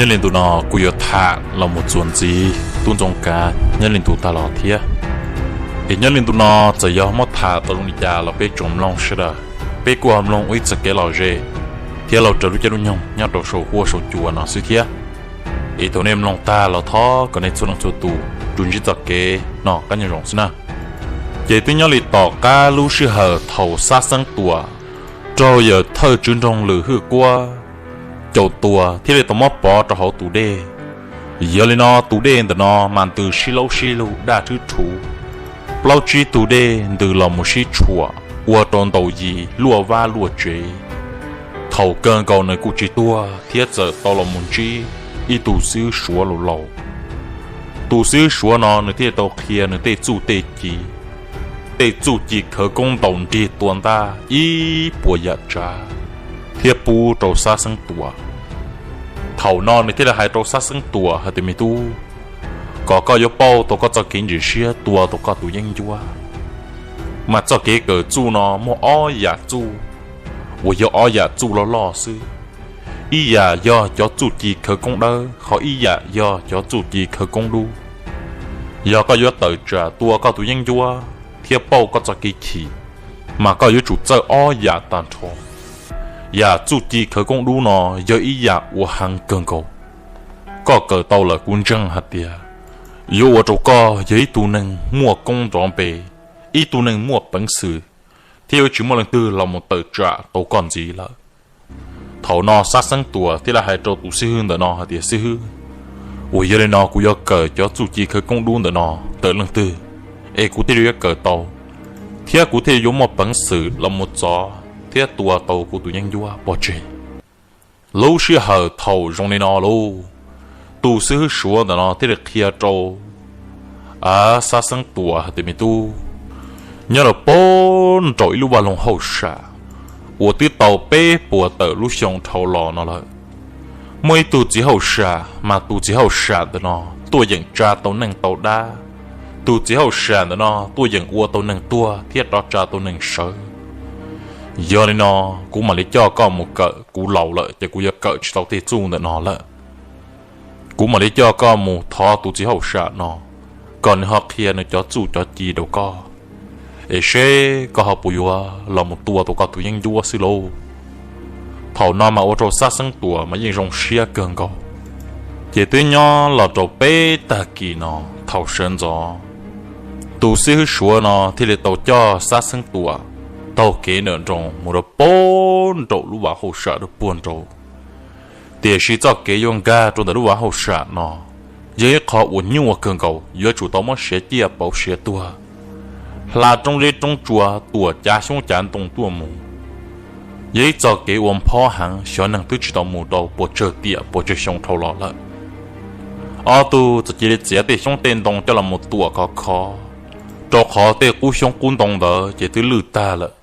Nyob li ntu no kuv yuav tham los mus txuas ntxiv tub Ntxoov Kav nyob li ntu tag los thiab. Es nyob li ntu no txawm yog muab tham tau zoo li cas los peb tsoom mloog sawv daws, peb kuj ho mloog ua ib txoj kev lom zem thiab laug raws lub caij lub nyoog nyob rau saum huab saum cua no xwb thiab. Es thaum nej mloog tag los thov kom nej txhua leej txhua tus tsuas ntsib txoj kev noj qab nyob zoo xwb na. Ces twb nyob li tom qab lub sij hawm thaum Xab Xeeb Tuam raug yawm thawj tswv nroog Lwm Hwj Kuab caum tua thiaj li tau muab pov rau hauv tus dej. Yog li no tus dej ntawm no mas ntws sib laub sib lug daj rhwb rhuv, plaub tsib tug dej ntws los mus sib tshuam ua rau ntaus yis luaj vab luaj tsev. Thaum kawg nkaus nws kuj tsis tuag thiab txawm tau los mus ntsib ib tug xib hwb Suav laus laus. Tus xib hwb Suav no nws thiaj li tau qhia nws tej txuj tej ci, tej txuj ci khawv koob ntaus nrig tua ntaj ib puas yam tsav thiab pub rau Xab Xeeb Tuam. Thaum no nws thiaj li hais rau Xab Xeeb Tuam hais tias, me tub, kom koj yuav pauj tau koj txoj kev ntsim siab tua tau koj tus yeeb ncuab, mas txoj kev kawm txuj no muaj ob yam txuj uas yog ob yam txuj loj loj xwb. Ib yam yog cov txuj ci khawv koob dawb, ho ib yam yog cov txuj ci khawv koob dub. Yog koj yuav tawm tsam tua koj tus yeeb ncuab thiab pauj koj txoj kev chim, mas koj yuav tsum txawj ob yam tag nrho. Yam txuj ci khawv koob dub no yog ib yam uas heev kawg nkaus. Koj kawm tau lawm kuv ntseeg hais tias yuav ua rau koj yog ib tug neeg muaj koob nrov npe, ib tug neeg muaj peev xwm, thiab yuav tsis muaj leej twg los mus tawm tsam tau koj ntxiv lawm. Thaum no Xab Xeeb Tuam thiaj li hais rau tus xib hwb ntawm no hais tias, xib hwb, uas yog li no kuv yuav kawm cov txuj ci khawv koob dub ntawm no ntawm leej twg es kuv thiaj li yuav kawm tau, thiab kuv thiaj li yuav muaj peev xwm los mus txov thiab tua tau kuv tus yeeb ncuab pov tseg? Lub sij hawm thaum zoo li no lauj, tus xib hwb Suav ntawm no thiaj li qhia rau Xab Xeeb Tuam hais tias, me tub, nyob rau puag nraum ib lub vaj loog hauj sam uas twb tau peb puas tawm lub xyoo dhau los no lawm, muaj ib tug txiv hauj sam, mas tus txiv hauj sam ntawm no tuaj yeem tsa tau neeg tau dab. Tus txiv hauj sam ntawm no tuaj yeem ua tau neeg tuag thiab rov tsa tau neeg sawv. Yog li no, kuv mam li coj koj mus kawm, kuv laus lawm ces kuv yuav kawm tsis tau tej txuj ntawm no lawm. Kuv mam li coj koj mus thov tus txiv hauj sam no, kom nws ho qhia nws cov txuj cov ci rau koj, es seb koj ho puas yuav los mus tua tau koj tus yeeb ncuab xwb lauj. Thaum no mas ua rau Xab Xeeb Tuam mas yeej zoo siab kawg nkaus. Ces twb nyob los rau peb tag kis no, thaum sawv ntxov tus xib hwb Suav no thiaj li tau coj Xab Xeeb Tuam taug kev nram nroos mus rau puag nraum lub vaj hauj sam rau puag nraud. Tiam sis txoj kev yuav nkag rau ntawm lub vaj hauj sam no yog ib qho uas nyuaj kawg nkaus, yuav tsum tau muab siav ciaj pauv siav tuag, hla roob zeb roob tsua, tuam cav xyoob cav ntoo tuaj mus. Yog ib txoj kev ua phob heev, xyov neeg twb tsis tau mus rau puas tsawg tiam puas tsawg xyoo dhau los lawm. Ob tug txawm cia li txiav tej xyoob tej ntoo coj los mus tuam khov khov, rau qhov tej qub xyoob qub ntoo ntawd ces twb lwj tag lawm.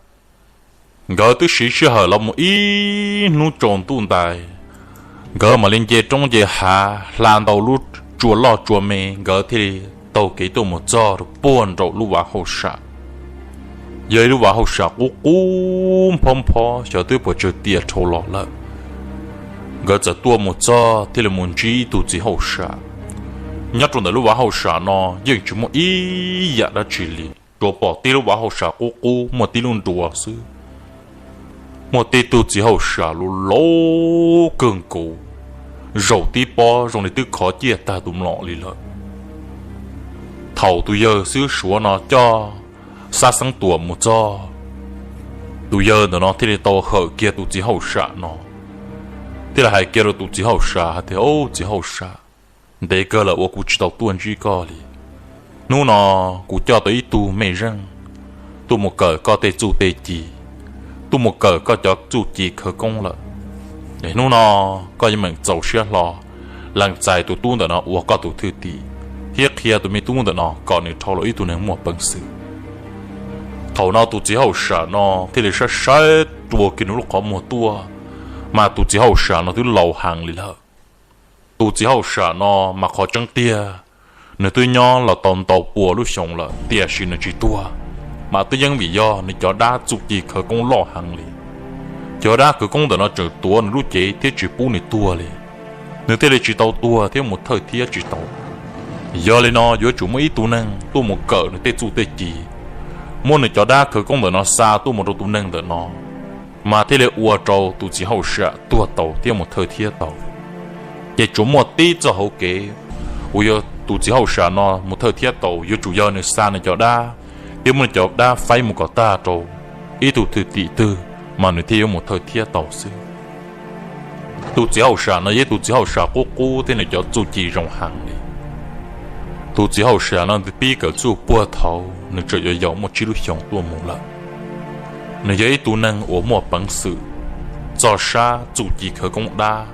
Nkawd twb siv sij hawm los mus ib hnub tsaus ntuj ntais, nkawd mam li nce roob nce hav hla ntau lub tsua loj tsua me, nkawd thiaj li taug kev tuaj mus txog rau puag nraum lub vaj hauj sam. Yog ib lub vaj hauj sam qub qub nphob nphob, xyov twb puas tsawg tiam dhau los lawm. Nkawd txawm tuaj mus txog thiaj li mus ntsib ib tug txiv hauj sam. Nyob rau ntawm lub vaj hauj sam no yeej tsis muaj ib yam dab tsi li, tsuas pom tib lub vaj hauj sam qub qub muaj tib lub nruas xwb. Muaj tib tug txiv hauj sam laus laus kawg nkaus, zaum tib pob zoo li twb khov ciaj tag tus mlom li lawm. Thaum tus yawg xib hwb Suav no coj Xab Xeeb Tuam mus txog, tus yawg ntawm no thiaj li tau hawm kiag tus txiv hauj sam no, thiaj li hais kiag rau tus txiv hauj sam hais tias, Au, txiv hauj sam, ntev kawg lawm uas kuv tsis tau tuaj ntsib koj li. Hnub no kuv coj tau ib tug mej zeej tuaj mus kawm koj tej txuj tej ci, tuaj mus kawm koj cov txuj ci khawv koob lawm. Es hnub no koj yeej meem txaus siab hlo lees txais tus tub ntawm no ua koj tus thwj tim, thiab qhia tus me tub ntawm no kom nws dhau los ib tug neeg muaj peev xwm. Thaum no tus txiv hauj sam no thiaj li saib saib rua kiag nws lub qhov muag tuaj, mas tus txiv hauj sam no twb laus heev li lawm. Tus txiv hauj sam no mas qhov tseeb tiag, nws twb nyob los tau ntau pua lub xyoo lawm, tiam sis nws tsis tuag, mas twb yeej vim yog nws cov dab txuj ci khawv koob loj heev li. Cov dab khawv koob ntawm no tseem tuav nws lub cev thiab tsis pub nws tuag li. nws thiaj li tsis tau tuag thiab mus thawj thiab tsis tau. Yog li no yuav tsum muaj ib tug neeg tuaj mus kawm nws tej txuj tej ci, muab nws cov dab khawv koob ntawm no xa tuaj mus rau tus neeg ntawm no, mas thiaj li ua rau tus txiv hauj sam tuag tau thiab mus thawj thiab tau. Ces tsuas muaj tib txoj hauv kev uas yog tus txiv hauj sam no mus thawj thiab tau yuav tsum yog nws xa nws cov dab thiab muab nws cov dab faib mus kom tag rau ib tug thwj tim twg, mas nws thiaj yuav mus thawj thiab tau xwb. Tus txiv hauj sam no yog ib tus txiv hauj sam qub qub thiab nws cov txuj ci zoo heev li. Tus txiv hauj sam no nws pib kawm txuj puag thaum nws tseem yuav yaus muaj tsib lub xyoos tuaj mus lawm. Nws yog ib tug neeg uas muaj peev xwm txog sab txuj ci khawv koob dab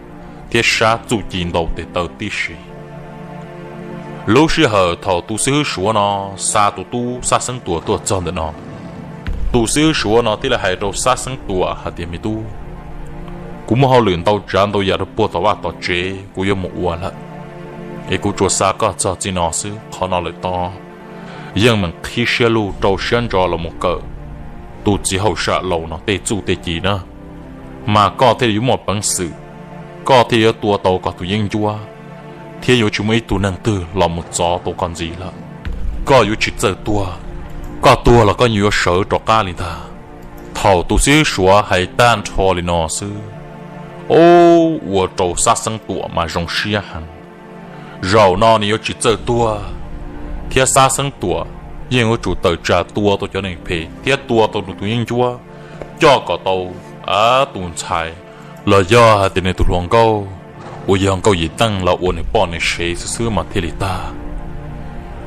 thiab sab txuj ci ntaus tes taw tib si. Lub sij hawm thaum tus xib hwb Suav no xa tus tub Xab Xeeb Tuam tuaj txog ntawm no, tus xib hwb Suav no thiaj li hais rau Xab Xeeb Tuam hais tias, Me tub, kuv muaj hauj lwm ntau tsav ntau yam rau puag tom vaj tom tsev, kuv yuav mus ua lawm, es kuv tsuas xa koj txog txij no xwb. Qhov no lawm tod, yeej meem qhib siab lug rau siab ntso los mus kawm tus txiv hauj sam laus no tej txuj tej ci na, mas koj thiaj li yuav muaj peev xwm, koj thiaj yuav tua tau koj tus yeeb ncuab, thiab yuav tsis muaj ib tug neeg twg los mus txov tau koj ntxiv lawm. Koj yuav tsis txawj tuag, koj tuag los koj yeej yuav sawv rov qab li ntag. Thaum tus xib hwb Suav hais tag nrho li no xwb, ub, ua rau Xab Xeeb Tuam mas zoo siab heev. Zaum no nws yuav tsis txawj tuag, thiab Xab Xeeb Tuam yeej yuav tsum tawm tsam tua tau cov neeg phem thiab tua tau nws tus yeeb ncuab, coj kom tau tus ntxhais los yog hais tias nws tus hluas nkauj uas yog Nkauj Yim Teej los ua nws poj nws sev xwb xwb mas thiaj li tag.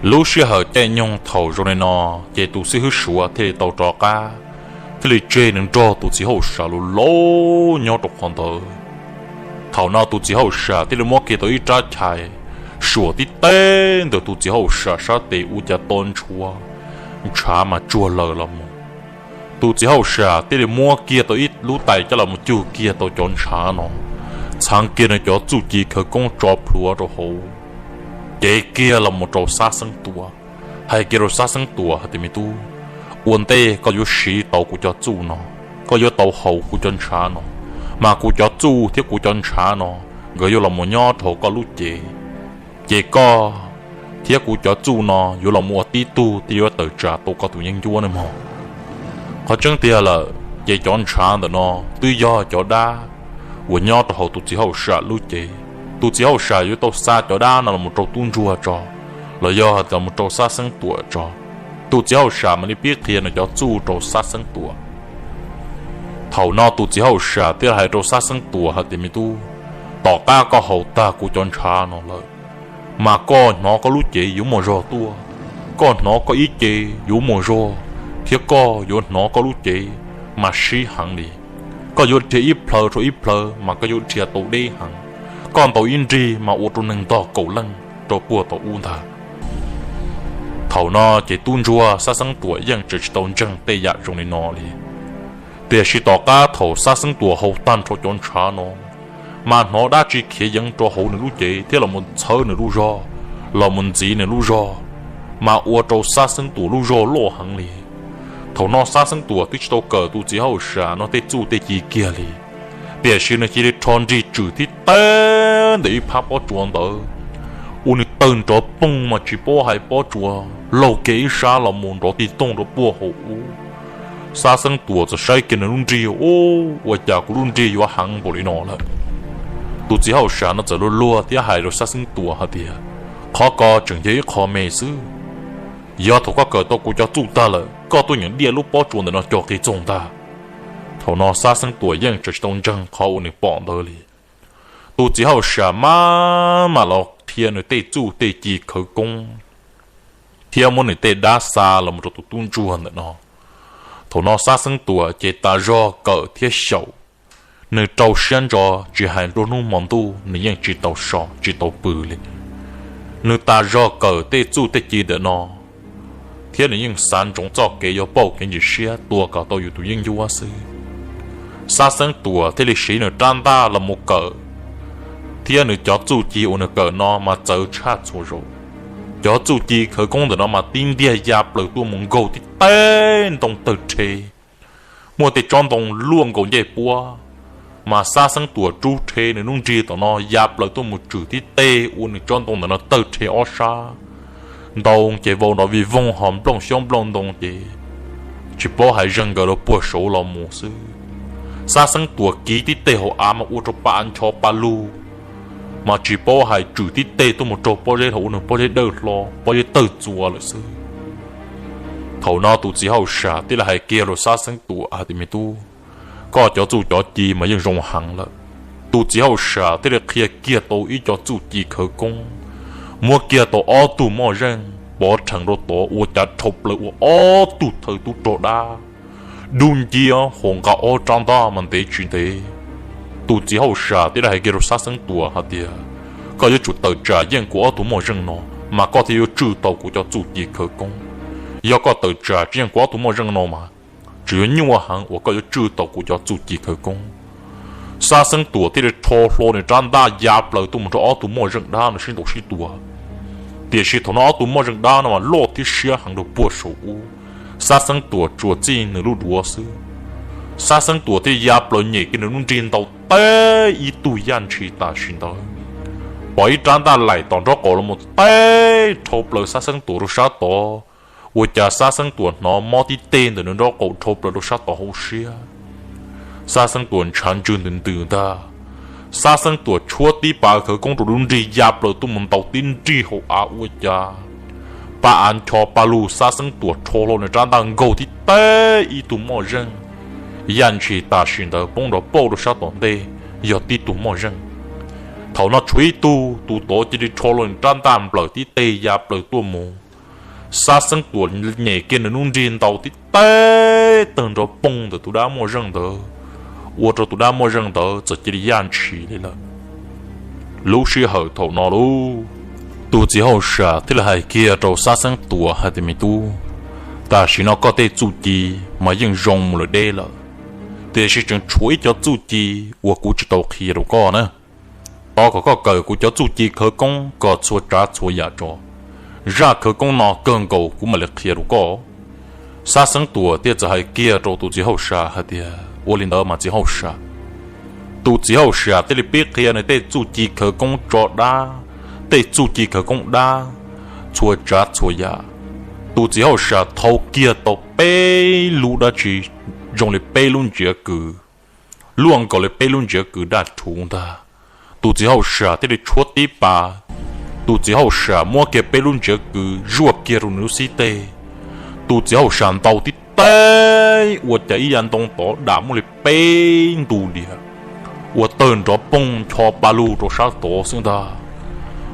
Lub sij hawm caij nyoog thaum zoo li no, ces tus xib hwb Suav thiaj li tau rov qab, thiaj li tseg nws nrog tus txiv hauj sam laus laus nyob rau qhov ntawd. Thaum no tus txiv hauj sam thiaj li muab kiag tau ib rab chais suam tib teg ntawm tus txiv hauj sam sab tes ua cas to ntshuav, ntshav mas tsuag lawm los mus. Tus txiv hauj sam thiaj li muab kiag tau ib lub tais coj los mus cug kiag tau cov ntshav no, txheev kiag nws cov txuj ci khawv koob tso plhuav rau hauv, cev kiag los mus rau Xab Xeeb Tuam, hais kiag rau Xab Xeeb Tuam hais tias, Me tub, ua ntej koj yuav siv tau kuv cov txuj no, koj yuav tau haus kuv cov ntshav no, mas kuv cov txuj thiab kuv cov ntshav no nkawd yuav los mus nyob rau hauv koj lub cev. Ces koj thiab kuv cov txuj no yuav los mus ua tib tug thiaj yuav tawm tsam tau koj tus yeeb ncuab ne mog. Qhov tseeb tiag lawm, ces cov ntshav ntawm no twb yog cov dab uas nyob rau hauv tus txiv hauj sam lub cev. Tus txiv hauj sam yuav tau xa cov dab no los mus rau tub ntsuag tso, los yog hais tias los mus rau Xab Xeeb Tuam tso. Tus txiv hauj sam mam li pib qhia nws cov txuj rau Xab Xeeb Tuam. Thaum no tus txiv hauj sam thiaj hais rau Xab Xeeb Tuam hais tias, Me tub, tom qab koj haus tag kuv cov ntshav no lawm, mas koj hnov koj lub cev yuav muaj zog tuaj, koj hnov koj ib ce yuav muaj zog, thiab koj yuav hnov koj lub cev mas sib heev li. Koj yuav dhia ib plhaw rau ib plhaw mas koj yuav dhia tau deb heev. Koj ntaus ib nrig mas ua rau neeg ntog kaum leej rau puag tom ub ntag. Thaum no ces tub ntsuag Xab Xeeb Tuam yeej tseem tsis tau ntseeg tej yam zoo li no li. Tiam sis tom qab thaum Xab Xeeb Tuam haus tag nrho cov ntshav no, mas hnov dab tsi khiav yeev rau hauv nws lub cev thiab los mus txhawb nws lub zog, los mus ntxiv nws lub zog, mas ua rau Xab Xeeb Tuam lub zog loj heev li. Thaum no Xab Xeeb Tuam twb tsis tau kawm tus txiv hauj sam no tej txuj tej ci kiag li, tiam sis nws cia li rho nrig tswm tib teg ntawm ib phab pob tsuas ntawd, ua nws tawg nrov poog mas tsis paub hais pob tsuas laug kiag ib sab los mus nrov tig toog rau puag hauv ub. Xab Xeeb Tuam txawm saib kiag nws lub nrig, Ub, ua cas kuv lub nrig yuav heev npaum li no lawm? Tus txiv hauj sam no txawm luag luag thiab hais rau Xab Xeeb Tuam hais tias, Qhov ko tseem yog ib qho me xwb. Yog thaum koj kawm tau kuv cov txuj tag lawm, koj tuaj nyeem diaj lub pob tsuas ntawm no cog qis txoog ntag. Thaum no Xab Xeeb Tuam yeej tseem tsis tau ntseeg qhov uas nws pom ntawd li. Tus txiv hauj sam maj mam los qhia nws tej txuj tej ci khawv koob thiab muab nws tej dab xa los mus rau tus tub ntsuag ntawm no. Thaum no Xab Xeeb Tuam ces tas zog kawm thiab xyaum, nws rau siab ntso, tsis hais nruab hnub hmo ntuj nws yeej tsis tau so tsis tau pw li. Nws tas zog kawm tej txuj tej ci ntawm no, thiab nws yeej xav ntsoov txoj kev yuav pauj kev ntxim siab tua kom tau yus tus yeeb ncuab xwb. Xab Xeeb Tuam thiaj li siv nws rab ntaj los mus kawm, thiab nws cov txuj ci uas nws kawm no mas txawv tshaj txhua zaus. Cov txuj ci khawv koob ntawm no mas tib ntiag ya plaws tuaj mus nkaug tib teg ntoo tawg rhe, muaj tej tsob ntoo luaj nkaus ncej puab, Mas Xab Xeeb Tuam rub rhe nws lub nrig tom no ya plaws tuaj mus tswm tib teg ua nws tsob ntoo ntawm no tawg rhe ob sab. Ntoo ces vau nrov vij voog ho nplooj xyoob nplooj ntoo ces tsis paub hais zeeg nkawd rau puag saud los mus xwb. Xab Xeeb Tuam kiv tib teg hauv av mas ua rau pa ncho pa lug, mas tsis paub hais tswm tib teg tuaj mus raug pob zeb ho ua nws pob zeb dawj hlo pob zeb tawg txuas lawm xwb. Thaum no tus txiv hauj sam thiaj li hais kiag rau Xab Xeeb Tuam hais tias, me tub, koj cov txuj cov ci mas yeej zoo heev lawm. Tus txiv hauj sam thiaj li qhia kiag tau ib co txuj ci khawv koob, muab kiag tau ob tug moj zeej pov rhees rau tod ua cas dhau plaws ua ob tug thawj tub rog dab dub nciab hos nqa ob rab ntaj mas ntev tsis ntev. Tus txiv hauj sam thiaj li hais kiag rau Xab Xeeb Tuam hais tias, koj yuav tsum tawm tsam yeej kuv ob tug moj zeej no, mas koj thiaj yuav tswj tau kuv cov txuj ci khawv koob. Yog koj tawm tsam tsis yeej kuv ob tug moj zeej no mas tseem yuav nyuaj heev uas koj yuav tswj tau kuv cov txuj ci khawv koob. Xab Xeeb Tuam thiaj li rho hlo nws rab ntaj ya plaws tuaj mus rau ob tug moj zeej dab no sib ntaus sib tua. Tiam sis thaum no ob tug moj zeej dab no mas loj thiab siab heev rau puag saum ub, Xab Xeeb Tuam tsuas txij nws lub duav xwb. Xab Xeeb Tuam thiaj ya plaws nyem kiag nws lub nrig ntaus teb ib tug yaj ntshis tam sim ntawd, pom ib rab ntaj laim tom nraub qaum los mus teb dhau plaws Xab Xeeb Tuam rau sab tod, ua cas Xab Xeeb Tuam hnov mob tib teg ntawm nws nraub qaum dhau plaws rau sab tod hauv siab. Xab Xeeb Tuam ntshav ntswg ntws ntws ntag. Xab Xeeb Tuam tshuab tib pas khawv koob rau lub nrig ya plaws tuaj mus ntaus tib nrig hauv av ua cas pa av ncho pa lug Xab Xeeb Tuam rho hlo nws rab ntaj nkaug tib teg ib tug moj zeej, yaj ntshis tam sim ntawd poob nrov pauj rau sab tom ntej, yog tib tug moj zeej. Thaum no tshuav ib tug, tus tod cia li rho hlo nws rab ntaj nplawm tib teg ya plaws tuaj mus. Xab Xeeb Tuam nyem kiag nws lub nrig ntaus tib teg tawg nrov poog ntawm tus dab moj zeej ntawd, ua rau tus dab moj zeej ntawd txawm cia li yaj ntshis li lawm. Lub sij hawm thaum no lauj, tus txiv hauj sam thiaj li hais kiag rau Xab Xeeb Tuam hais tias, me tub, tam sim no koj tej txuj ci mas yeej zoo mus lawm deb lawm, tiam sis tseem tshuav ib co txuj ci uas kuv tsis tau qhia rau koj na. Tos kom koj kawm kuv cov txuj ci khawv koob kom txhua tsav txhua yam tso, zaj khawv koob no kawg nkaus kuv mam li qhia rau koj. Xab Xeeb Tuam thiaj txawm hais kiag rau tus txiv hauj sam hais tias, ua li ntawd mas txiv hauj sam. Tus txiv hauj sam thiaj li pib qhia nws tej txuj ci khawv koob tso dab, tej txuj ci khawv koob dab, txhua tsav txhua yam. Tus txiv hauj sam thau kiag tau peb lub dab tsi zoo li peb lub ntsiav kws, luaj nkaus li peb lub ntsiav kws daj rhuv ntag. Tus txiv hauj sam thiaj li tshuab tib pas, tus txiv hauj sam muab kiag peb lub ntsiav kws zuaj kiag rau nws lub xib teg. Tus txiv hauj sam ntaus tib teg ua cas ib yav ntoo tod dam muaj li peb ntu liam, ua tawg nrov poog ncho pa lug rau sab tod xwb ntag.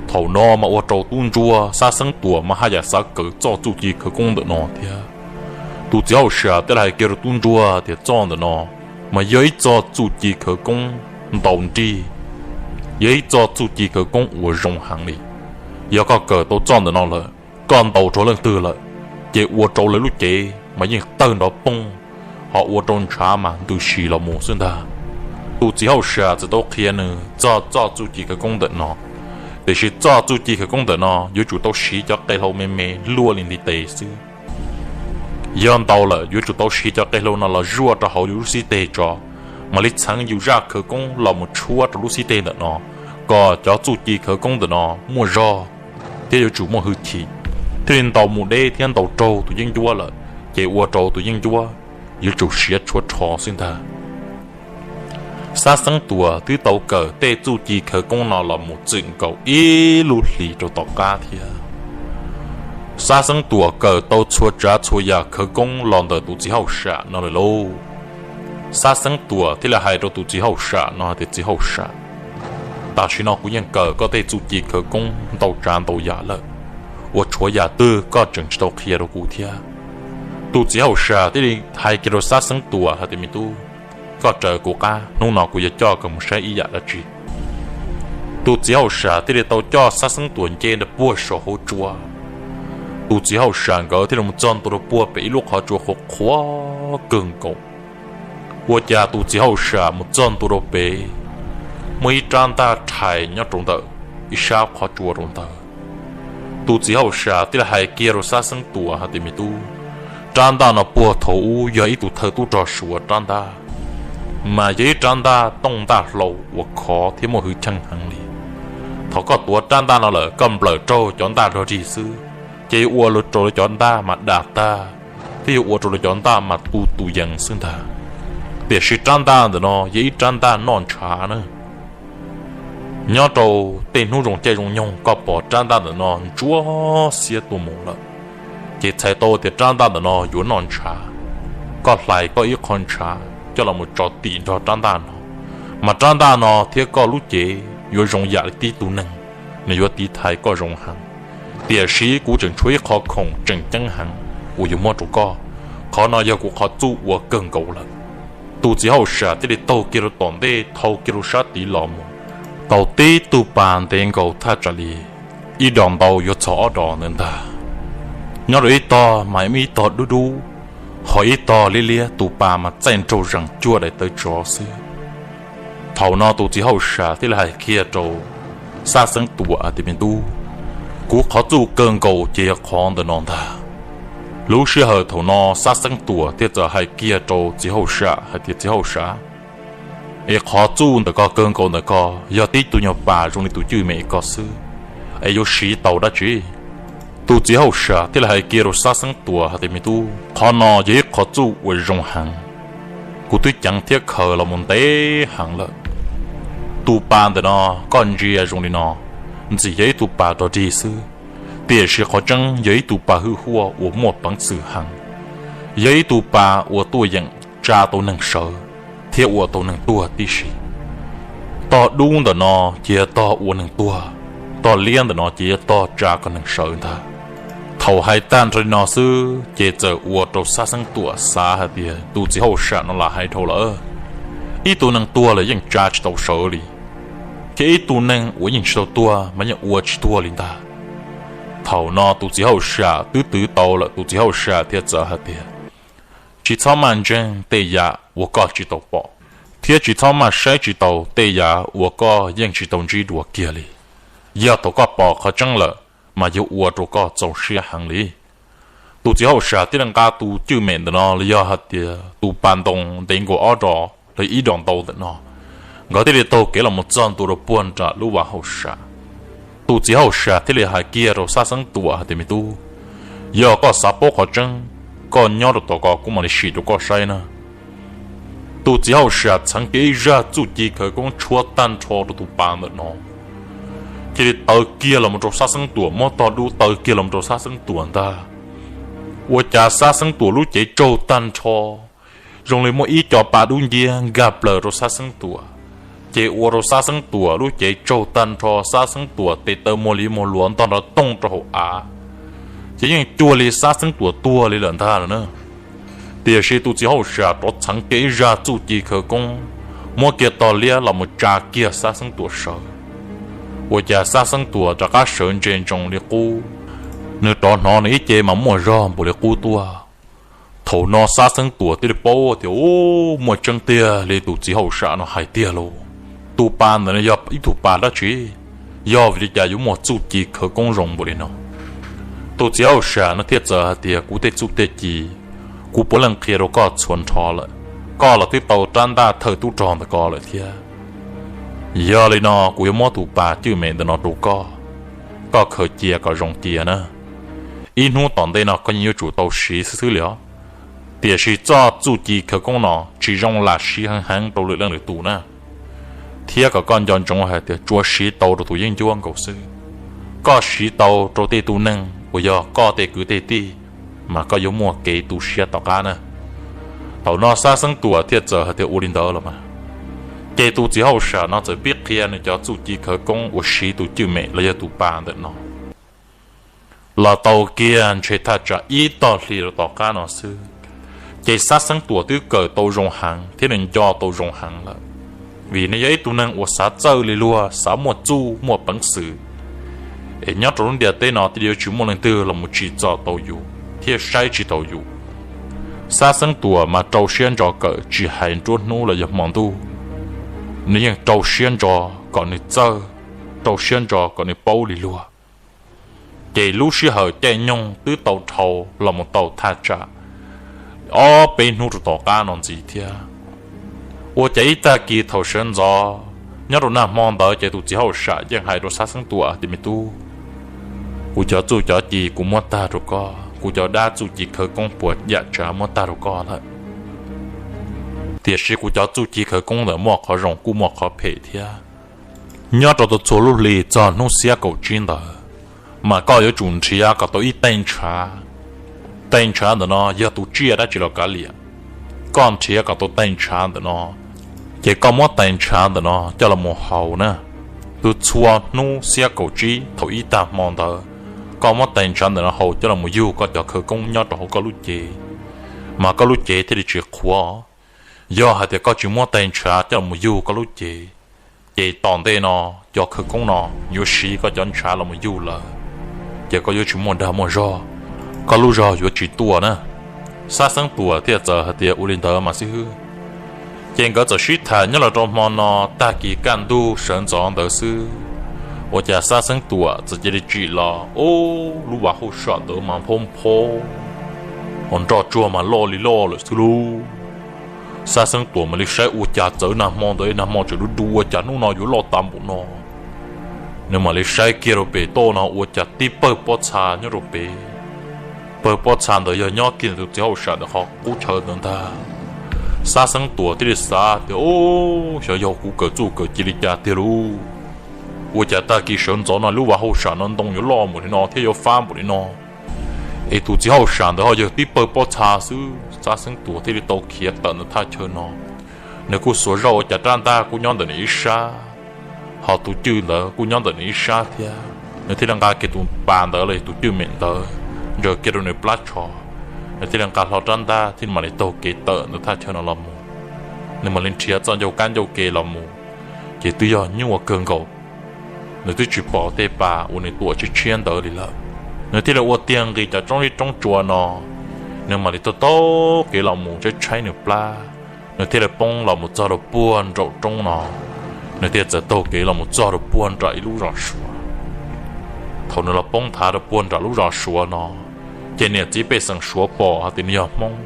Thaum no mas ua rau tub ntsuag Xab Xeeb Tuam mas haj yam xav kawm txoj txuj ci khawv koob ntawm no thiab. Tus txiv hauj sam thiaj li hais kiag rau tub ntsuag tias txoj ntawm no mas yog ib txoj txuj ci khawv koob ntaus nrig, yog ib txoj txuj ci khawv koob uas zoo heev li. Yog koj kawm tau txoj ntawm no lawm, koj ntaus rau leej twg lawm, ces ua rau lawv lub cev mas yeej tawg nrov poog, ho ua rau ntshav mas ntws si los mus xwb ntag. Tus txiv hauj sam txawm tau qhia nws txog txoj txuj ci khawv koob ntawm no, tiam sis txoj txuj ci khawv koob ntawm no yuav tsum tau siv cov qe hlau me me luaj li ntiv tes xwb. Yog ntaus lawm yuav tsum tau siv cov qe hlau no los zuaj rau hauv yus lub xib teg tso, mam li txheev yus zaj khawv koob los mus tshuab rau lub xib teg ntawm no, kom cov txuj ci khawv koob ntawm no muaj zog thiab yuav tsum muaj hwj chim, thiaj li ntaus mus deb thiab ntaus raug tus yeeb ncuab lawm, ces ua rau tus yeeb ncuab yuav tsum siav tshuab rho xwb ntag. Xab Xeeb Tuam twb tau kawm tej txuj ci khawv koob no los mus txwm nkaus ib lub hlis rau tom qab thiab. Xab Xeeb Tuam kawm tau txhua tsav txhua yam khawv koob los ntawm tus txiv hauj sam no lawm lauj. Xab Xeeb Tuam thiaj li hais rau tus txiv hauj sam no hais tias, txiv hauj sam, tam sim no kuv yeej kawm koj tej txuj ci khawv koob ntau tsav ntau yam lawm, ua tshuav yam twg koj tseem tsis tau qhia rau kuv thiab. Tus txiv hauj sam thiaj li hais kiag rau Xab Xeeb Tuam hais tias, me tub, koj raws kuv qab, hnub no kuv yuav coj koj mus saib ib yam dab tsi. Tus txiv hauj sam thiaj li tau coj Xab Xeeb Tuam nce rau puag saum hauv tsua. Tus txiv hauj sam nkawd thiaj li mus txog ntua rau puag pem ib lub qhov tsua qhuav qhuav kawg nkaus. Ua cas tus txiv hauj sam mus txog ntua rau pem, muaj ib rab ntaj rhais nyob rau ntawm ib sab qhov tsua rau ntawd. Tus txiv hauj sam thiaj li hais kiag rau Xab Xeeb Tuam hais tias, me tub, rab ntaj no puag thaum ub yog ib tug thawj tub rog Suav rab ntaj. mas yog ib rab ntaj tooj ntaj hlau uas khov thiab muaj hwj chim heev li. Thaum koj tuav rab ntaj no lawm koj nplawm raug cov ntaj dog dig xwb, ces yuav ua rau cov ntaj mas dag tag, thiab yuav ua rau cov ntaj mas tu tus yees xwb ntag. Tiam sis rab ntaj ntawm no yog ib rab ntaj noj ntshav na. Nyob rau tej hnub zoo caij zoo nyoog koj pom rab ntaj ntawm no ntsuab xiab tuaj mus lawm, ces txhais tau tias rab ntaj ntawm no yuav noj ntshav. Koj hlais koj ib qho ntshav coj los mus tso tim nrog rab ntaj no, mas rab ntaj no thiab koj lub cev yuav zoo yam li tib tug neeg, nws yuav tiv thaiv koj zoo heev. Tiam sis kuv tseem tshuav ib qho khoom tseem ceeb heev uas yuav muab rau koj. Qhov no yog kuv qhov txuj uas kawg nkaus lawm. Tus txiv hauj sam thiaj li taug kiag rau tom ntej, thau kiag rau sab tid los mus, tau tib tug pas ntev nkaus thaj tsam li ib dos ntau yuav txog ob dos ntawd ntag. Nyob rau ib tog mas muaj ib tog dub dub, ho ib tog liab liab, tus pas mas txaij nraug zees cuag daim tawv tsov xwb. Thaum no tus txiv hauj sam thiaj li hais kiag rau Xab Xeeb Tuam hais tias, Me tub, kuv qhov txuj kawg nkaus ces yog qhov ntawm no ntag. Lub sij hawm thaum no Xab Xeeb Tuam thiaj txawm hais kiag rau txiv hauj sam hais tias, Txiv hauj sam, es qhov txuj ntawm ko kawg nkaus ntawm ko yog tib tug nyuag pas zoo li tus cwj mem ko xwb, es yuav siv tau dab tsi? Tus txiv hauj sam thiaj li hais kiag rau Xab Xeeb Tuam hais tias, Me tub, qhov no yog ib qhov txuj uas zoo heev, kuv twb ceev thiab khaws los mus ntev heev lawm. Tus pas ntawm no koj ntsia zoo li no, ntxim yog ib tug pas rog dig xwb, tiam sis qhov tseeb yog ib tug pas hwj huaj uas muaj peev xwm heev, yog ib tug pas uas tuaj yeem tsa tau neeg sawv thiab ua tau neeg tuag tib si. Tog dub ntawm no ces yog tog ua neeg tuag, tog liab ntawm no ces yog tog tsa kom neeg sawv ntag. Thaum hais tag nrho li no xwb ces txawm ua rau Xab Xeeb Tuam xav hais tias tus txiv hauj sam no lam hais dhau lawm, ib tug neeg tuag lawm yeej tsa tsis tau sawv li, thiab ib tug neeg uas yeej tsis tau tuag mas yeej ua tsis tuag li ntag. Thaum no tus txiv hauj sam twb twv tau lawm, tus txiv hauj sam thiaj txawm hais tias, Tsis txhob maj ntseeg tej yam uas koj tsis tau pom, thiab tsis txhob maj saib tsis taus tej yam uas koj yeej tsis tau ntsib dua kiag li. Yog thaum koj pom qhov tseeb lawm, mas yuav ua rau koj txaus siab heev li. Tus txiv hauj sam thiaj li nqa tus cwj mem ntawm no los yog hais tias tus pas ntoo ntev nkaus ob dos los ib dos ntau ntawm no, nkawd thiaj li taug kev los mus txog ntua rau puag nram lub vaj hauj sam. Tus txiv hauj sam thiaj li hais kiag rau Xab Xeeb Tuam hais tias, Me tub, yog koj xav paub qhov tseeb, koj nyob rau tom ko kuv mam li sim rau koj saib na. Tus txiv hauj sam txheev kiag ib zaj txuj ci khawv koob tshuab tag nrho rau tus pas ntawm no, cia li taw kiag los mus rau Xab Xeeb Tuam, muab tog dub taw kiag los mus rau Xab Xeeb Tuam ntag. Ua cas Xab Xeeb Tuam lub cev tsaug tag nrho, zoo li muaj ib co pa dub nciab nkag plaws rau Xab Xeeb Tuam, ces ua rau Xab Xeeb Tuam lub cev tsaug tag nrho, Xab Xeeb Tuam tes taw muag li muag luav ntog nrov tooj rau hauv av, ces yeej cuag li Xab Xeeb Tuam tuag li lawm ntag lawm na. Tiam sis tus txiv hauj sam rov txheev kiag ib zaj txuj ci khawv koob, muab kiag tog liab los mus tsa kiag Xab Xeeb Tuam sawv. Ua cas Xab Xeeb Tuam rov qab sawv ntse ntsoov li qub, nws rov hnov nws ib ce mas muaj zog npaum li qub tuaj. Thaum no Xab Xeeb Tuam thiaj li paub tias, Ub, muaj tseeb tiag li tus txiv hauj sam no hais tiag lauj. Tus pas ntawm no yog ib tug pas dab tsi? Yog vim li cas yuav muaj txuj ci khawv koob zoo npaum li no? Tus txiv hauj sam no thiaj txawm hais tias, Kuv tej txuj tej ci, kuv puav leej qhia rau koj txhua nrho lawm. Koj los twb tau rab ntaj thawj tub rog ntawm ko lawm thiab. Yog li no kuv yuav muab tus pas cwj mem ntawm no rau koj, koj khaws cia kom zoo cia na. Ib hnub tom ntej no koj yeej yuav tsum tau siv xwb xwb li os. Tiam sis txoj txuj ci khawv koob no tsis zoo lam siv heev heev rau lwm leej lwm tus na, thiab kom koj nco ntsoov hais tias tsuas siv tau rau tus yeeb ncuab nkaus xwb. Koj siv tau rau tej tug neeg uas yog koj tej kwv tej tij, mas koj yuav muaj kev tu siab tom qab na. Thaum no Xab Xeeb Tuam thiaj txawm hais tias, Ua li ntawd los mas. Ces tus txiv hauj sam no txawm pib qhia nws cov txuj ci khawv koob uas siv tus cwj mem los yog tus pas ntawm no. Los tau kiag ntshe thaj tsam ib tog hli rau tom qab no xwb, ces Xab Xeeb Tuam twb kawm tau zoo heev thiab nws nco tau zoo heev lawm, vim nws yog ib tug neeg uas xav txawj li luag, xav muaj txuj muaj peev xwm, es nyob rau lub ntiaj teb no thiaj li yuav tsis muaj leej twg los mus tsim txom tau yus thiab saib tsis taus yus. Xab Xeeb Tuam mas rau siab ntso kawm tsis hais nruab hnub los yog hmo ntuj, nws yeej rau siab ntso kom nws txawj, rau siab ntso kom nws paub li luag. Ces lub sij hawm caij nyoog twb tau dhau los mus tau thaj tsam ob peb hnub rau tom qab no ntxiv thiab. Ua cas ib tag kis thaum sawv ntxov nyob rau nag hmo ntawd ces tus txiv hauj sam yeej hais rau Xab Xeeb Tuam tias, Me tub, kuv cov txuj cov ci kuv muab tag rau koj, kuv cov dab txuj ci khawv koob puas yam tsav muab tag rau koj lawm. Tiam sis kuv cov txuj ci khawv koob ntawm muaj qhov zoo kuj muaj qhov phem thiab. Nyob rau txhua lub hli txog hnub xiab kaum tsib ntawd, mas koj yuav tsum nrhiav kom tau ib tej ntshav. Tej ntshav ntawm no yog tus tsiaj dab tsi los kav liam, koj nrhiav kom tau tej ntshav ntawm no, ces koj muab tej ntshav ntawm no coj los mus haus na. Txhua hnub xiab kaum tsib thaum ib tag hmo ntawd, koj muab tej ntshav ntawm no haus coj los mus yug koj cov khawv koob nyob rau hauv koj lub cev, mas koj lub cev thiaj li tsis qhuav. Yog hais tias koj tsis muab tej ntshav coj los mus yug koj lub cev, ces tom ntej no cov khawv koob no yuav siv koj cov ntshav los mus yug lawm, ces koj yuav tsis muaj dag muaj zog, koj lub zog yuav tsis tuaj na. Xab Xeeb Tuam thiaj txawm hais tias, Ua li ntawd mas xib hwb. Ces nkawd txawm sib tham nyob los rau hmo no tag kis kaj ntug sawv ntxov ntawd xwb, ua cas Xab Xeeb Tuam txawm cia li tsim los, ub, lub vaj hauj sam ntawd mas phob phob, hos nroj tsuag mas loj li loj lawm xwb lauj. Xab Xeeb Tuam mam li saib ua cas txawv nag hmo ntawd, nag hmo tseem du du ua cas hnub no yuav loj tas npaum no. Nws mam li saib kiag rau pem toj no ua cas tib pawg pob txha nyob rau pem. Pawg pob txha ntawd yog nyob kiag tus txiv hauj sam ntawd qhov qub chaw ntawd ntag. Xab Xeeb Tuam thiaj li xav tias, Ub, xyov yog kuv kawm txuj kawm ci li cas tiag lauj. Ua cas tag kis sawv ntxov no lub vaj hauj sam no ntoo yuav loj npaum li no thiab yuav fab npaum li no, es tus txiv hauj sam ntawd ho yog tib pawg pob txha xwb. Xab Xeeb Tuam thiaj li tau khiav tawm ntawm thaj chaw no. Nws kuj xuas zoj ua cas rab ntaj kuj nyob ntawm nws ib sab, ho tus cwj ntawd kuj nyob ntawm nws ib sab thiab. Nws thiaj li nqa kiag tus pas ntawd los yog tus cwj mem ntawd ntsaws kiag rau nws plab tsho. Nws thiaj li nqa hlo rab ntaj thiab mam li taug kev tawm ntawm thaj chaw no los mus. Nws mam li nrhiav txoj ncauj kab ncauj ke los mus, ces twb yog nyuaj kawg nkaus. Nws twb tsis pom tej pas uas nws tuam tshiab tshiab ntawd li lawm. Nws thiaj li ua tiag nqis cov roob zeb roob tsua no, nws mam li taug taug kev los mus tshaib tshaib nws plab. Nws thiaj li poob los mus txog rau puag nraum roob no. Nws thiaj txawm taug kev los mus txog rau puag nram ib lub zos Suav. Thaum nws los poob nthav rau puag nram lub zos Suav no, ces niam txiv pej xeem Suav pom hais tias nws yog Hmoob.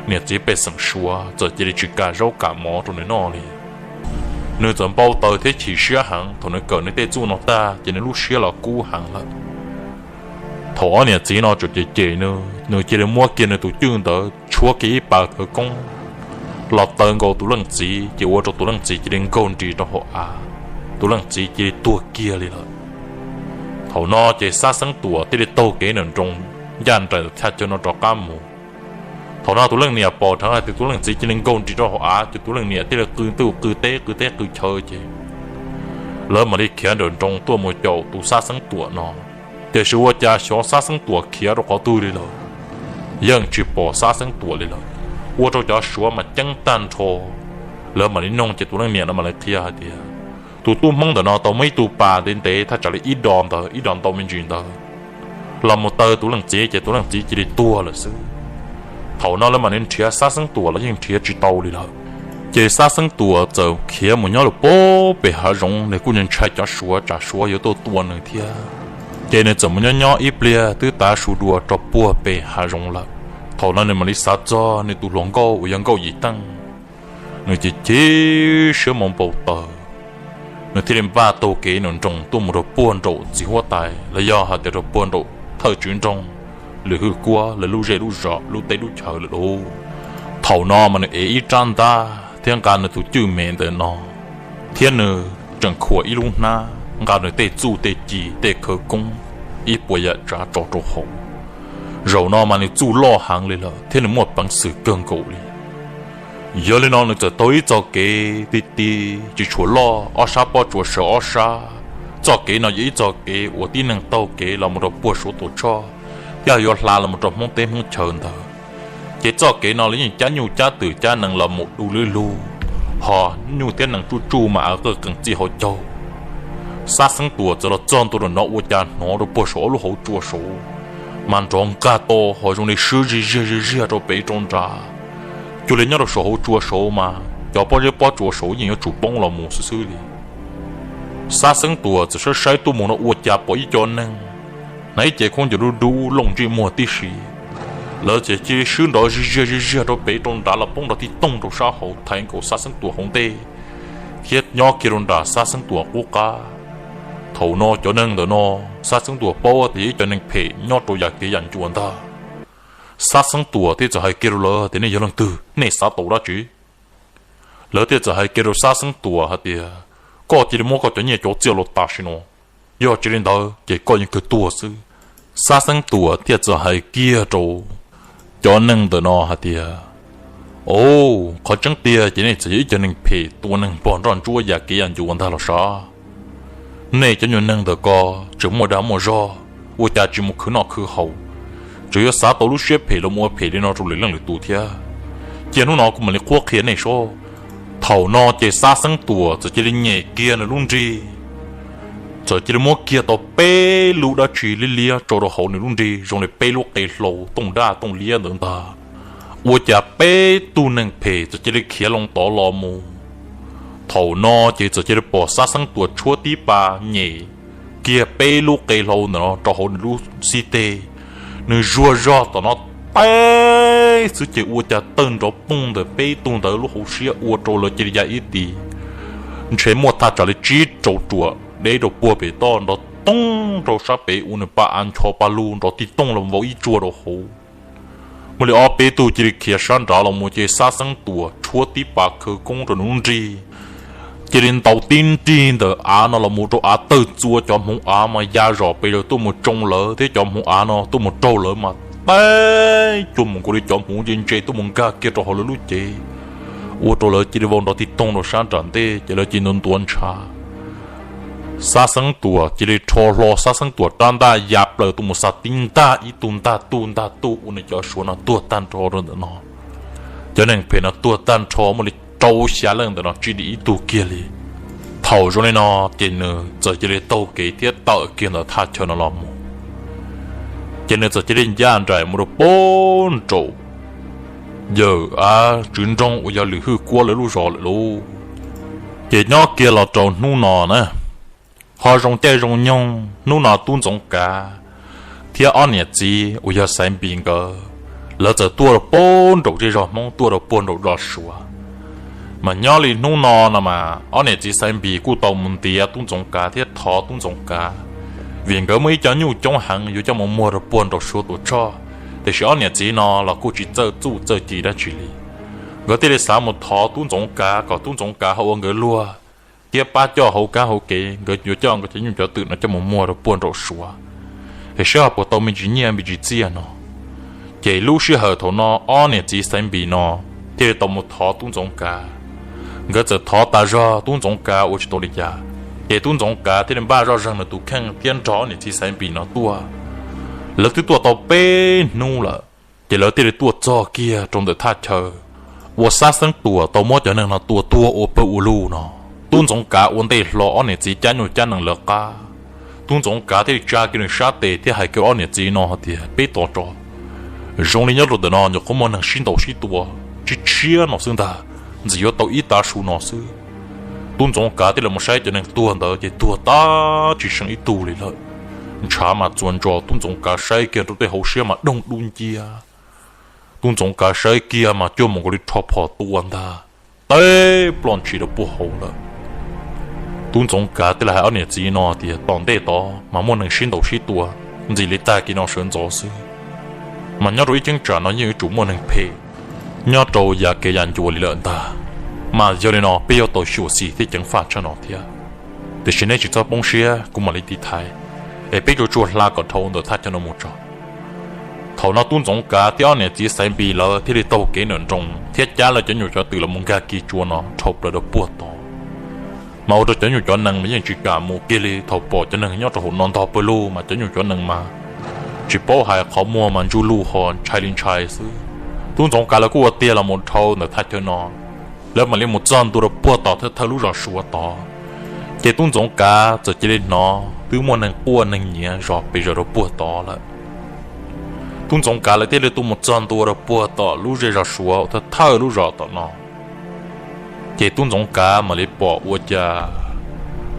Niam txiv pej xeem Suav txawm cia li tsis kam zaub kam mov rau nws noj li. Nws txawm npau taws thiab chim siab heev. Thaum nws kawm nws tej txuj no tag ces nws lub siab los kub heev lawm. Thaum ob niam txiv no tseem cem cem nws, nws cia li muab kiag nws tus cwj ntawd tshuab kiag ib pas khawv koob los taw nkaus tus leej txiv, ces ua rau tus leej txiv cia li nkaug nris rau hauv av. Tus leej txiv cia li tuag kiag li lawm. Thaum no ces Xab Xeeb Tuam thiaj li taug kev nram nroos ncaj nraim thaj chaw no rov qab mus. Thaum no tus leej niam pom dheev hais tias tus leej txiv cia li nkaug nris rau hauv av, ces tus leej niam thiaj li qw ntuj qw teb qw teb qw chaw ces lawv mam li khiav nram nroos tuaj mus caum tus Xab Xeeb Tuam no. Tiam sis ua cas xyov Xab Xeeb Tuam khiav rau qhov twg li lawm, yeej tsis pom Xab Xeeb Tuam li lawm. Ua rau cov Suav mas ceeb tag nrho. Lawv mam li noog ces tus leej niam no mam li qhia hais tias tus tub Hmoob ntawm no tau muaj ib tug pas ntev ntev thaj tsam li ib dos ntawd, ib dos ntau me ntsis ntawd los mus taw tus leej txiv ces tus leej txiv cia li tuag lawm xwb. Thaum no lawv mam li nrhiav Xab Xeeb Tuam los yeej nrhiav tsis tau li lawm. Ces Xab Xeeb Tuam txawm khiav mus nyob rau puag pem hav zoov, nws kuj ntshai cov Suav tsam Suav yuav tuaj tua nws thiab. Ces nws txawm mus nyob nyob ib pliag twb tav su dua rau puag pem hav zoov lawm. Thaum no nws mam li xav txog nws tus hluas nkauj uas yog Nkauj Yim Teej. Nws ces chim siab mus npau taws, nws thiaj li npaj taug kev nram nroos tuaj mus rau puag nraum txiv huab tais los yog hais tias rau puag nraum thawj tswv nroog Lwm Hwj Kuab lawv lub zej lub zos lub teb lub chaw lawm lauj. Thaum no mas nws ev ib rab ntaj thiab nqa nws tus cwj mem ntawm no, thiab nws tseem khuam ib lub hnab nqa nws tej txuj tej ci tej khawv koob ib puas yam tsav tso rau hauv. Zaum no mas nws txuj loj heev li lawm thiab nws muaj peev xwm kawg nkaus li. Yog li no nws txawm taug ib txoj kev ti ti tsis tshua loj, ob sab pob tsuas sawv ob sab. Txoj kev no yog ib txoj kev uas tib neeg taug kev los mus rau puag Suav Tuam Tshoj, thiab yuav hla los mus rau Hmoob teb Hmoob chaw ntawd. Ces txoj kev no los yeej cab nyuj cab twm cab nees los mus du lwb lug, ho nyuj thiab nees tsuj tsuj mas av qawj qees txij hauv caug. Xab Xeeb Tuam txawm los txog ntua rau no ua cas hnov rau puag saum ob lub hauv tsua saud mas nrov nkag to ho zoo li swb zig ziag zig ziag rau pem rau nrad. Cuag li nyob rau saum hauv tsua saud mas cov pob zeb pob tsuas saud yeej yuav tsum poob los mus xwb xwb li. Xab Xeeb Tuam txawm saib saib tuaj mus no ua cas pom ib co neeg hnav ib cev khaub ncaws dub dub looj ntsej muag tib si, Lawv ces cia li swb nrov zij ziag zij ziag rau pem rau nrad los poob nrov tij tooj rau sab hauv thaiv nkaus Xab Xeeb Tuam hauv ntej, thiab nyob kiag rau nram Xab Xeeb Tuam qub qab. Thaum no cov neeg ntawm no, Xab Xeeb Tuam paub tias yog ib cov neeg phem nyob rau yam kev yam ncua ntag. Xab Xeeb Tuam thiaj txawm hais kiag rau lawv tias, nej yog leej twg, nej xav tau dab tsi? Lawv thiaj txawm hais kiag rau Xab Xeeb Tuam hais tias, koj cia li muab koj cov nyiaj cov txiaj los tam sim no, yog tsis li ntawd ces koj yeej kawg tuag xwb. Xab Xeeb Tuam thiaj txawm hais kiag rau cov neeg ntawm no hais tias, o, qhov tseeb tiag ces nej txawm yog ib cov neeg phem tua neeg npog nroj ntsuab yam kev yam ncua ntag los sav. Nej cov nyuag neeg ntawm ko tseem muaj dag muaj zog, ua cas tsis mus khwv noj khwv haus, tseem yuav xav tau lub siab phem los mus ua phem li no rau lwm leej lwm tus thiab. Cia hnub no kuv mam li qhuab qhia nej seb. Thaum no ces Xab Xeeb Tuam txawm cia li nyem kiag nws lub nrig, txawm cia li muab kiag tau peb lub dab tsi liab liab tso rau hauv nws lub nrig zoo li peb lub qe hlau tooj daj tooj liab ntawd ntag. Ua cas peb tug neeg phem txawm cia li khiav loo tod los mus. Thaum no ces txawm cia li pom Xab Xeeb Tuam tshuab tib pas nyem kiag peb lub qe hlau ntawm no rau hauv nws lub xib teg. Nws zuag zog tom no teb xwb ces ua cas tawg nrov poog ntawm peb tug ntawd lub hauv siab ua rau lawv cia li ya ib tis. Ntshe muaj thaj tsam li tsib rau ruam deb rau puag pem toj nrov toog rau sab pem ua nws pa av ncho pa lug nrov tij tooj los vau ib tsuag rau hauv. Muaj li ob peb tug cia li khiav sab nrad los mus ces Xab Xeeb Tuam tshuab tib pas khawv koob rau nws lub nrig, cia li ntaus tib nrig ntawm av no los mus rau av tawg txua cov hmoov av mas ya zom pes zaws tuaj mus tsoo lawv thiab cov hmoov av no tuaj mus raug lawv mas teb cuag mus nkaus li cov hmoov ntse ntse tuaj mus nkag kiag rau hauv lawv lub cev, ua rau lawv cia li vau nrov tij toog rau sab nram ntej ces lawv cia li ntuav ntshav. Xab Xeeb Tuam cia li rho hlo Xab Xeeb Tuam rab ntaj ya plaws tuaj mus xa tib ntaj ib tug ntaj tuj ntaj tuj ua nws cov suav no tuag tag nrho rau ntawm no. Cov neeg phem no tuag tag nrho muaj li rau xya leej ntawm no tsis dim ib tug kiag li. Thaum zoo li no ces nws txawm cia li taug kev thiab tawm kiag ntawm thaj chaw no los mus. Ces nws txawm cia li ncaj nraim mus rau puag nraum yawm av tswv nroog uas yog Lwm Hwj Kuab lawv lub zos lawm lauj. Ces nyob kiag los rau hnub no na, ho zoo caij zoo nyoog hnub no Tub Ntxoov Kav thiab ob niam txiv uas yog Xaiv Npis nkawd, lawv txawm tuaj rau puag nraum zej zos Hmoob tuaj rau puag nraum zos Suav. Mas nyob li hnub no no mas ob niam txiv Xaiv Npis kuj tau mus ntiav Tub Ntxoov Kav thiab thov Tub Ntxoov Kav, vim nkawd muaj ib co nyuj coob heev yuav coj mus muag rau puag nraum Suav Tuam Tshoj. Tiam sis ob niam txiv no los kuj tsis txawj txuj txawj ci dab tsi li. Nkawd thiaj li xav mus thov Tub Ntxoov Kav kom Tub Ntxoov Kav ho ua nkawd luag thiab pab coj hauv kab hauv kev, nkawd yuav coj nkawd cov nyuj cov twm no coj mus muag rau puag nraum Suav, es saib ho puas tau me ntsis nyiaj me ntsis txiaj no. Ces lub sij hawm thaum no ob niam txiv Xaiv Npis no thiaj li tau mus thov Tub Ntxoov Kav. Nkawd txawm thov tas zog Tub Ntxoov Kav ua tsis tau li cas, ces Tub Ntxoov Kav thiaj li npaj zoj zeeg nws tus kheej thiab nrog ob niam txiv Xaiv Npis no tuaj. Lawv twb tuaj tau peb hnub lawm, ces lawv thiaj li tuaj txog kiag rau ntawm thaj chaw uas Xab Xeeb Tuam tau muab cov neeg no tua tuag ua pawg ua lug no. Tub Ntxoov Kav ua ntej hlo ob niam txiv cab nyuj cab nees lawv qab. Tub Ntxoov Kav thiaj li tsa kiag nws sab tes thiab hais kiag ob niam txiv no hais tias, peb tos tso, zoo li nyob rau ntawm no nyuam qhuav muaj neeg sib ntaus sib tua tshiab tshiab no xwb ntag, ntxim yuav tau ib tav su no xwb. Tub Ntxoov Kav thiaj li mus saib cov neeg tuag ntawd ces tuag tag tsis seem ib tug li lawm. Ntshav mas txuas ntsos, Tub Ntxoov Kav saib kiag rau tej hauv siab mas doog dub nciab. Tub Ntxoov Kav saib kiag mas cuag mus nkaus li rho phom tua ntag, teb ploj ntshis rau puag hauv lawm. Tub Ntxoov Kav thiaj li hais ob niam txiv no tias, tom ntej tod mas muaj neeg sib ntaus sib tua ntxim li tag kis no sawv ntxov xwb, mas nyob rau ib cheeb tsam no yeej yuav tsum muaj neeg phem nyob rau yav kev yav ncua li lawm ntag. Mas yog li no peb yuav tau xyuam xim thiab ceev faj tshaj no thiab. Tiam sis neb tsis txhob poob siab, kuv mam li tiv thaiv, es peb tsuas tsuas hla kom dhau ntawm thaj chaw no mus tso. Thaum no Tub Ntxoov Kav thiab ob niam txiv Xaiv Npis lawv thiaj li taug kev nram nroos thiab cab lawv cov nyuj cov twm los mus nkag kis tsua no dhau plaws rau puag tod. Mas ua rau cov nyuj cov nees mas yeej tsis kam mus kiag li. Thaum pom cov neeg nyob rau hauv no ntog pawg lug mas cov nyuj cov nees mas tsis paub hais qhov muag mas ntsuj lug ho ntshai li ntshai xwb. Tub Ntxoov Kav lawv kuj ua tiag los mus dhau ntawm thaj chaw no, lawv mam li mus txog ntua rau puag tom thawj thawj lub zos Suav tod. Ces Tub Ntxoov Kav txawm cia li hnov twb muaj neeg quaj neeg nyiav zom pes zaws rau puag tod lawm. Tub Ntxoov Kav lawv thiaj li tuaj mus txog ntua rau puag tom lub zej zos Suav thawj thawj lub zos tom no. Ces Tub Ntxoov Kav mam li pom ua cas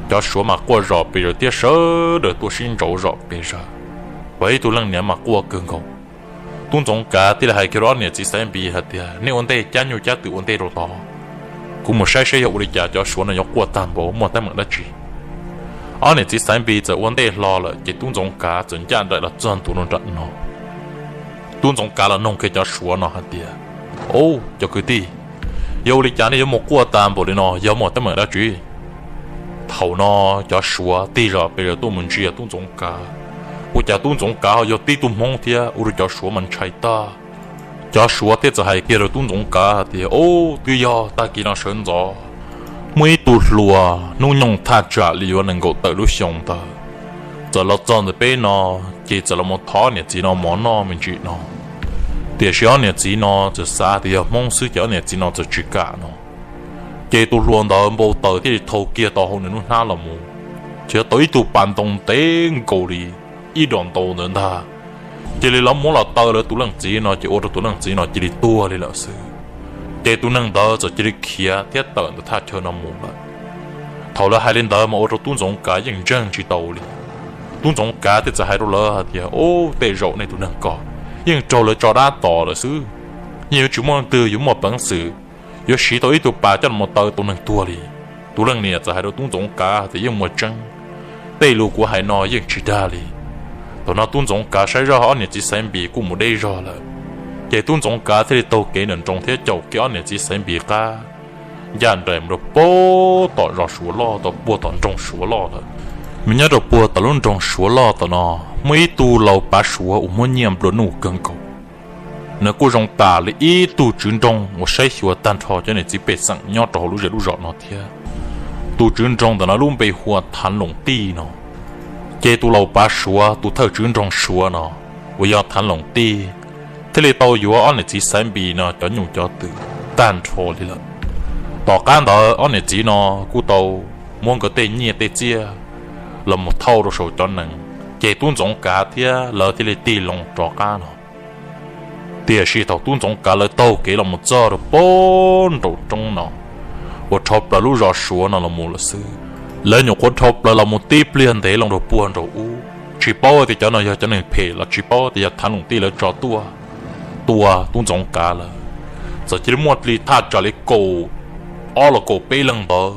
cov Suav mas quaj zom pes zaws thiab sawv daws tuaj sib ntsauv zom pes zaws, pom ib tug leej niam mas quaj kawg nkaus. Tub Ntxoov Kav thiaj li hais kiag rau ob niam txiv Xaiv Npis hais tias, nej ua ntej cab nyuj cab twm ua ntej rau tod, kuv mus saib saib yog ua li cas cov Suav no yuav quaj tag npaum muaj teeb meem dab tsi. Ob niam txiv Xaiv Npis txawm ua ntej hlo lawm ces Tub Ntxoov Kav txawm ncaj nraim los txog ntua rau nram no. Tub Ntxoov Kav los noog kiag cov Suav no hais tias, o, cov kwv tij, yog ua li cas nej yuav mus quaj tag npaum li no, yog muaj teeb meem dab tsi? Thaum no cov Suav tig zog pes zog tuaj mus ntsia Tub Ntxoov Kav. Ua cas Tub Ntxoov Kav ho yog tib tug Hmoob thiab ua rau cov Suav mas ntshai tag. Cov Suav thiaj txawm hais kiag rau Tub Ntxoov Kav hais tias, o, twb yog tag kis no sawv ntxov muaj ib tug hluas hnub nyoog thaj tsam li yuav nees nkaum tawm lub xyoo ntawd txawm los txog ntawm peb no, ces txawm los mus thov niam txiv no mov noj me ntsis no. Tiam sis ob niam txiv no txawm xav tias yog Hmoob xwb ces ob niam txiv no txawm tsis kam no. Ces tus hluas ntawd npau taws thiaj li thau kiag tau hauv nws lub hnab los mus, ces tau ib tug pas ntoo ntev nkaus li ib dos ntau ntawd ntag. Cia li lawv muab los taw lawv tus leej txiv no ces ua rau tus leej txiv no cia li tuag li lawm xwb. Ces tus neeg ntawd txawm cia li khiav thiab tawm ntawm thaj chaw no mus lawm. Thaum lawv hais li ntawd mas ua rau Tub Ntxoov Kav yeej ntseeg tsis tau li. Tub Ntxoov Kav thiaj txawm hais rau lawv hais tias, o, tej zaum nej tus neeg ko yeej raug lawv tso dab tos lawm xwb, yeej yuav tsis muaj leej twg yuav muaj peev xwm yuav siv tau ib tug pas coj los taw tau neeg tuag li. Tus leej niam txawm hais rau Tub Ntxoov Kav tias, yeej muaj tseeb, tej lus kuv hais no yeej tsis dag li. Thaum no Tub Ntxoov Kav saib zoj ob niam txiv Xaiv Npis kuj mus deb zog lawm, ces Tub Ntxoov Kav thiaj li taug kev nram nroos thiab caum kiag ob niam txiv Xaiv Npis qab ncaj nraim mus rau puag tom zos Suav loj, tau puag tom nroog Suav loj lawm. Mas nyob rau puag tom lub nroog Suav loj tom no muaj ib tug laus pav Suav uas muab nyiaj nplua nuj kawg nkaus. Nws kuj zoo tam li ib tug tswv nroog uas saib xyuas tag nrho cov niam txiv pej xeem nyob rau hauv lub zej lub zos no thiab. Tus tswv nroog ntawm no lub npe hu ua Thav Loos Tij no. Ces tus laus pav Suav, tus thawj tswv nroog Suav no uas yog Thav Loos Tij thiaj li tau yuav ob niam txiv Xaiv Npis no cov nyuj cov twm tag nrho li lawm. Tom qab ntawd ob niam txiv no kuj tau muab nkawd tej nyiaj tej txiaj los mus thauj rau saum cov nees, ces Tub Ntxoov Kav thiab lawv thiaj li tig loo rov qab no. Tiam sis thaum Tub Ntxoov Kav lawv taug kev los mus txog rau puag nraum roob no uas dhau plaws lub zos Suav no los mus lawm xwb, lawv nyuam qhuav dhau plaws los mus tib pliag ntev loo rau puag nraum ub, tsis paub tias cov no yog cov neeg phem los tsis paub tias yog Thav Loos Tij lawv tso tuaj tua Tub Ntxoov Kav lawm. Txawm cia li muaj li thaj tsam li kaum ob los kaum peb leeg ntawd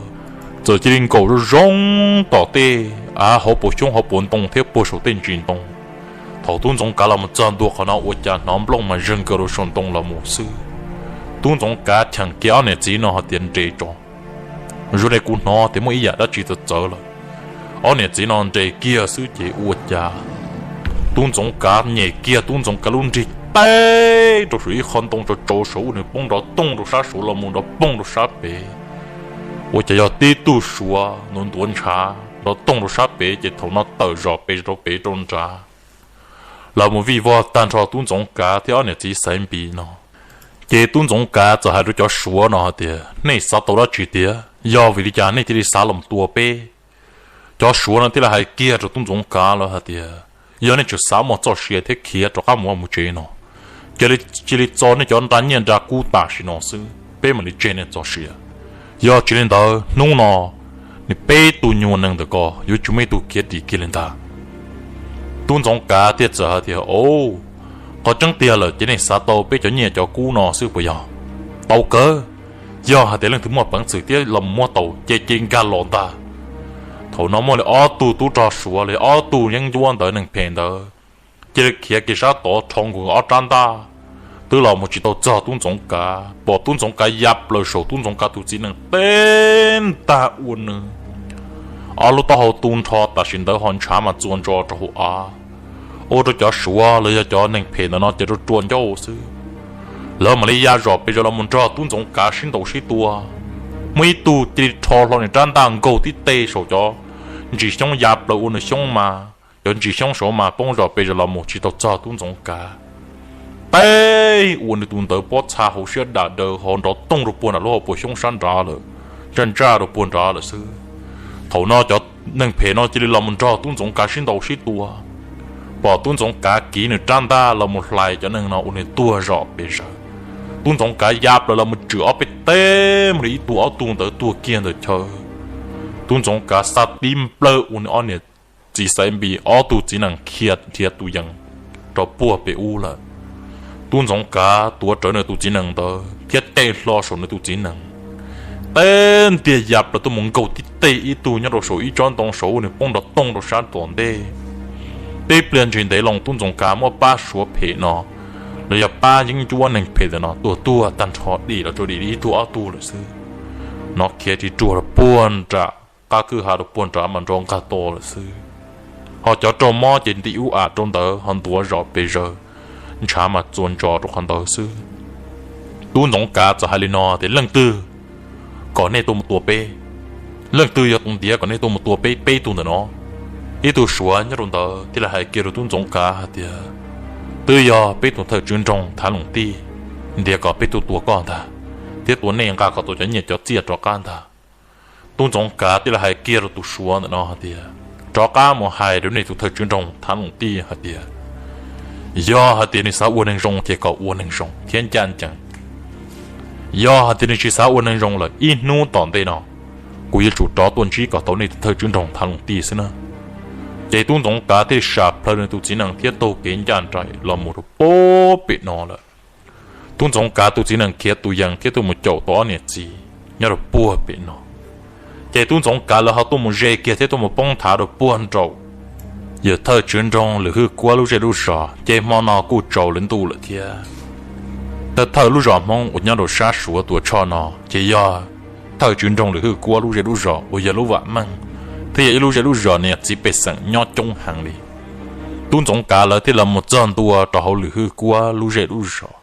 txawm cia li nkaum zoo zoo tom tej av hauv paus xyoob hauv paus ntoo thiab puag saum tej ntsis ntoo. Thaum Tub Ntxoov Kav los mus txog ntua qhov no ua cas hnov nplooj mas zeeg nkaus rau saum ntoo los mus xwb. Tub Ntxoov Kav cheem kiag ob niam txiv no hais tias, nres tso, zoo li kuv hnov tias muaj ib yam dab tsi txawv txawv lawm. Ob niam txiv no nres kiag xwb ces ua cas Tub Ntxoov Kav nyem kiag Tub Ntxoov Kav lub nrig teb rau saum ib qho ntoo tsaus tsaus saud, nws poob nrov tooj rau sab saud los mus nrov poog rau sab pem. Ua cas yog tib tug Suav ntuav ntuav ntshav nrov tooj rau sab pem, ces thaum no tawm zom pes rau pem rau nrad los mus vij vog tag nrho Tub Ntxoov Kav thiab ob niam txiv Xaiv Npis no. Ces Tub Ntxoov Kav txawm hais rau cov Suav no hais tias, nej xav tau dab tsi tiag, yog vim li cas nej thiaj li xav los tua peb? Cov Suav no thiaj li hais kiag rau Tub Ntxoov Kav lawv hais tias, yog nej tseem xav muaj txoj sia thiab khiav rov qab mus vaj mus tsev no, cia li, cia li txo nej cov nra nyiaj nra kub tam sim no xwb, peb mam li tseg nej txoj sia. Yog tsis li ntawd hnub no nws peb tug nyuag neeg ntawm ko yuav tsis muaj ib tug khiav dim kiag li ntag. Tub Ntxoov Kav thiaj txawm hais tias, o, qhov tseeb tiag lawm ces nej xav tau peb cov nyiaj cov kub no xwb puas yog? Tau kawg. Yog hais tias leej twg muaj peev xwm thiab los muab tau ces ces nkag los ntag. Thaum no muaj li ob tug tub rog Suav li ob tug yeeb ncuab ntawd neeg phem ntawd cia li khiav kiag sab tod rho nkaus ob rab ntaj, twb los mus tsis tau txog Tub Ntxoov Kav, pom Tub Ntxoov Kav ya plaws saum Tub Ntxoov Kav tus txiv nees teb ntag ua nws ob lub taub hau tu nrho, tam sim ntawd ho ntshav mas txua ntso rau hauv av. Ua rau cov Suav los yog cov neeg phem ntawm no ces rua rua ncauj xwb. Lawv mam li ya zom pes zaws los mus nrog Tub Ntxoov Kav sib ntaus sib tua. Muaj ib tug cia li rho hlo nws rab ntaj nkaug tib teg saum cov ntsis xyoob ya plaws ua nws xyoob mas, cov ntsis xyoob saud mas poob zom pes zaws los mus tsis tau txog Tub Ntxoov Kav. Teb ua nws tus ntawd pob txha hauv siab dam daws ho nrov tooj rau puag nram lub hauv paus xyoob sab nrad lawm, ntsaj ntsaj rau puag nrad lawm xwb. Thaum no cov neeg phem no cia li los mus nrog Tub Ntxoov Kav sib ntaus sib tua. Pom Tub Ntxoov Kav kiv nws rab ntaj los mus hlais cov neeg no ua nws tuag zom pes zaws. Tub Ntxoov Kav ya plaws los mus tswm ob peb teg mus li ib tug ob tug ntawd tuag kiag ntawm chaw. Tub Ntxoov Kav xa tib nplawg ua nws ob niam txiv Xaiv Npis ob tug txiv nees khiav nrhiav tus yees rau puag pem ub lawm. Tub Ntxoov Kav tuav rawv nws tus txiv nees ntawd thiab caij hlo saum nws tus txiv nees, teb ntiag ya plaws tuaj mus nkaug tib teg ib tug nyob rau saum ib tsob ntoo saud, nws poob nrov toog rau sab tom ntej. Tib pliag ntshis ntev loo Tub Ntxoov Kav muab pab suav phem no los yog pab yeeb ncuab neeg phem ntawm no tuag tuag tag nrho, dim los tsuas dim ib tug ob tug lawm xwb. Nov khiav ris ruag rau puag nram qab kwj ha rau puag nrad mas nrov nqag to lawm xwb. Ho cov raug mob ces ntim ub am rau ntawd ho ntuav zom pes zaws, ntshav mas txuas ntsos rau qhov ntawd xwb. Tub Ntxoov Kav txawm hais li no tias, Leej twg kom nej tuaj mus tua peb? Leej twg yog tus ntiav kom nej tuaj mus tua peb peb tug ntawm no? Ib tug suav nyob rau ntawd thiaj li hais kiag rau Tub Ntxoov Kav hais tias, Twb yog peb tus thawj tswv nroog Thav Loos Tij ntiav kom peb tuaj tua koj ntag, thiab tua nej nqa kom tau cov nyiaj cov txiaj rov qab ntag. Tub Ntxoov Kav thiaj li hais kiag rau tus suav ntawm no hais tias, Rov qab mus hais rau nej tus thawj tswv nroog Thav Loos Tij hais tias, yog hais tias nws xav ua neeg zoo ces kom ua neeg zoo thiab ncaj ncees. Yog hais tias nws tsis xav ua neeg zoo lawm, ib hnub tom ntej no kuv yuav tsum rov tuaj ntsib kom tau nej tus thawj tswv nroog Thav Loos Tij xwb na. Ces Tub Ntxoov Kav thiaj li sam plhaw nws tus txiv nees thiab taug kev ncaj nraim los mus rau puag pem no lawm. Tub Ntxoov Kav tus txiv nees khiav tus yees thiab tuaj mus caum tau ob niam txiv nyob rau puag pem no. Ces Tub Ntxoov Kav lawv ho tuaj mus ze kiag thiab tuaj mus poob nthav rau puag nraum yawg thawj tswv nroog Lwm Hwj Kuab lub zej lub zos, ces hmo no kuj tsaus lawv ntuj lawm thiab. Thawj thawj lub zos Hmoob uas nyob rau sab Suav tuam tshoj no ces yog thawj tswv nroog Lwm Hwj Kuab lub zej lub zos uas yog lub vam meej, thiab yog ib lub zej lub zos niam txiv pej xeem nyob coob heev li. Tub Ntxoov Kav lawv thiaj los mus txog ntua rau hauv Lwm Hwj Kuab lub zej lub zos.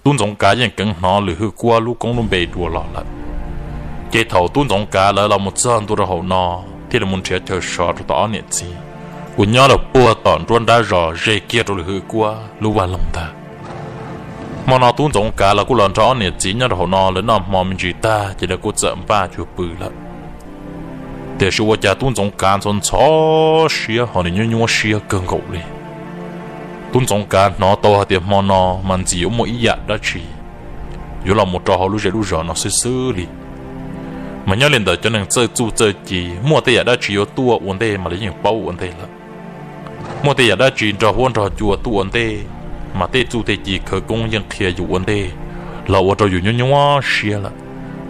Tub Ntxoov Kav yeej kheev hnov Lwm Hwj Kuab lub koob lub npe dua los lawm. Ces thaum Tub Ntxoov Kav lawv los mus txog ntua rau hauv no, thiaj li mus nrhiav chaw so rau tom ob niam txiv uas nyob rau puag tom nruab nrab zos ze kiag rau Lwm Hwj Kuab lub vaj loog ntag. Hmo no Tub Ntxoov Kav los kuj los nrog ob niam txiv nyob rau hauv no lawv noj hmo me ntsis tag ces lawv kuj txawm npaj cuag pw lawm. Tiam sis ua cas Tub Ntxoov Kav ntxhov ntxhov siab ho nws nyuaj nyuaj siab kawg nkaus li. Tub Ntxoov Kav hnov tau hais tias hmo no mas ntxim yuav muaj ib yam dab tsi yuav los mus rau hauv lub zej lub zos no xwb xwb li. Mas nyob li ntawm cov neeg txawj txuj txawj ci, muaj tej yam dab tsi yuav tuaj ua ntej mas lawv yeej paub ua ntej lawm. Muaj tej yam dab tsi nrog huab nrog cua tuaj ua ntej, mas tej txuj tej ci khawv koob yeej qhia yus ua ntej los ua rau yus nyuaj nyuaj siab lawm.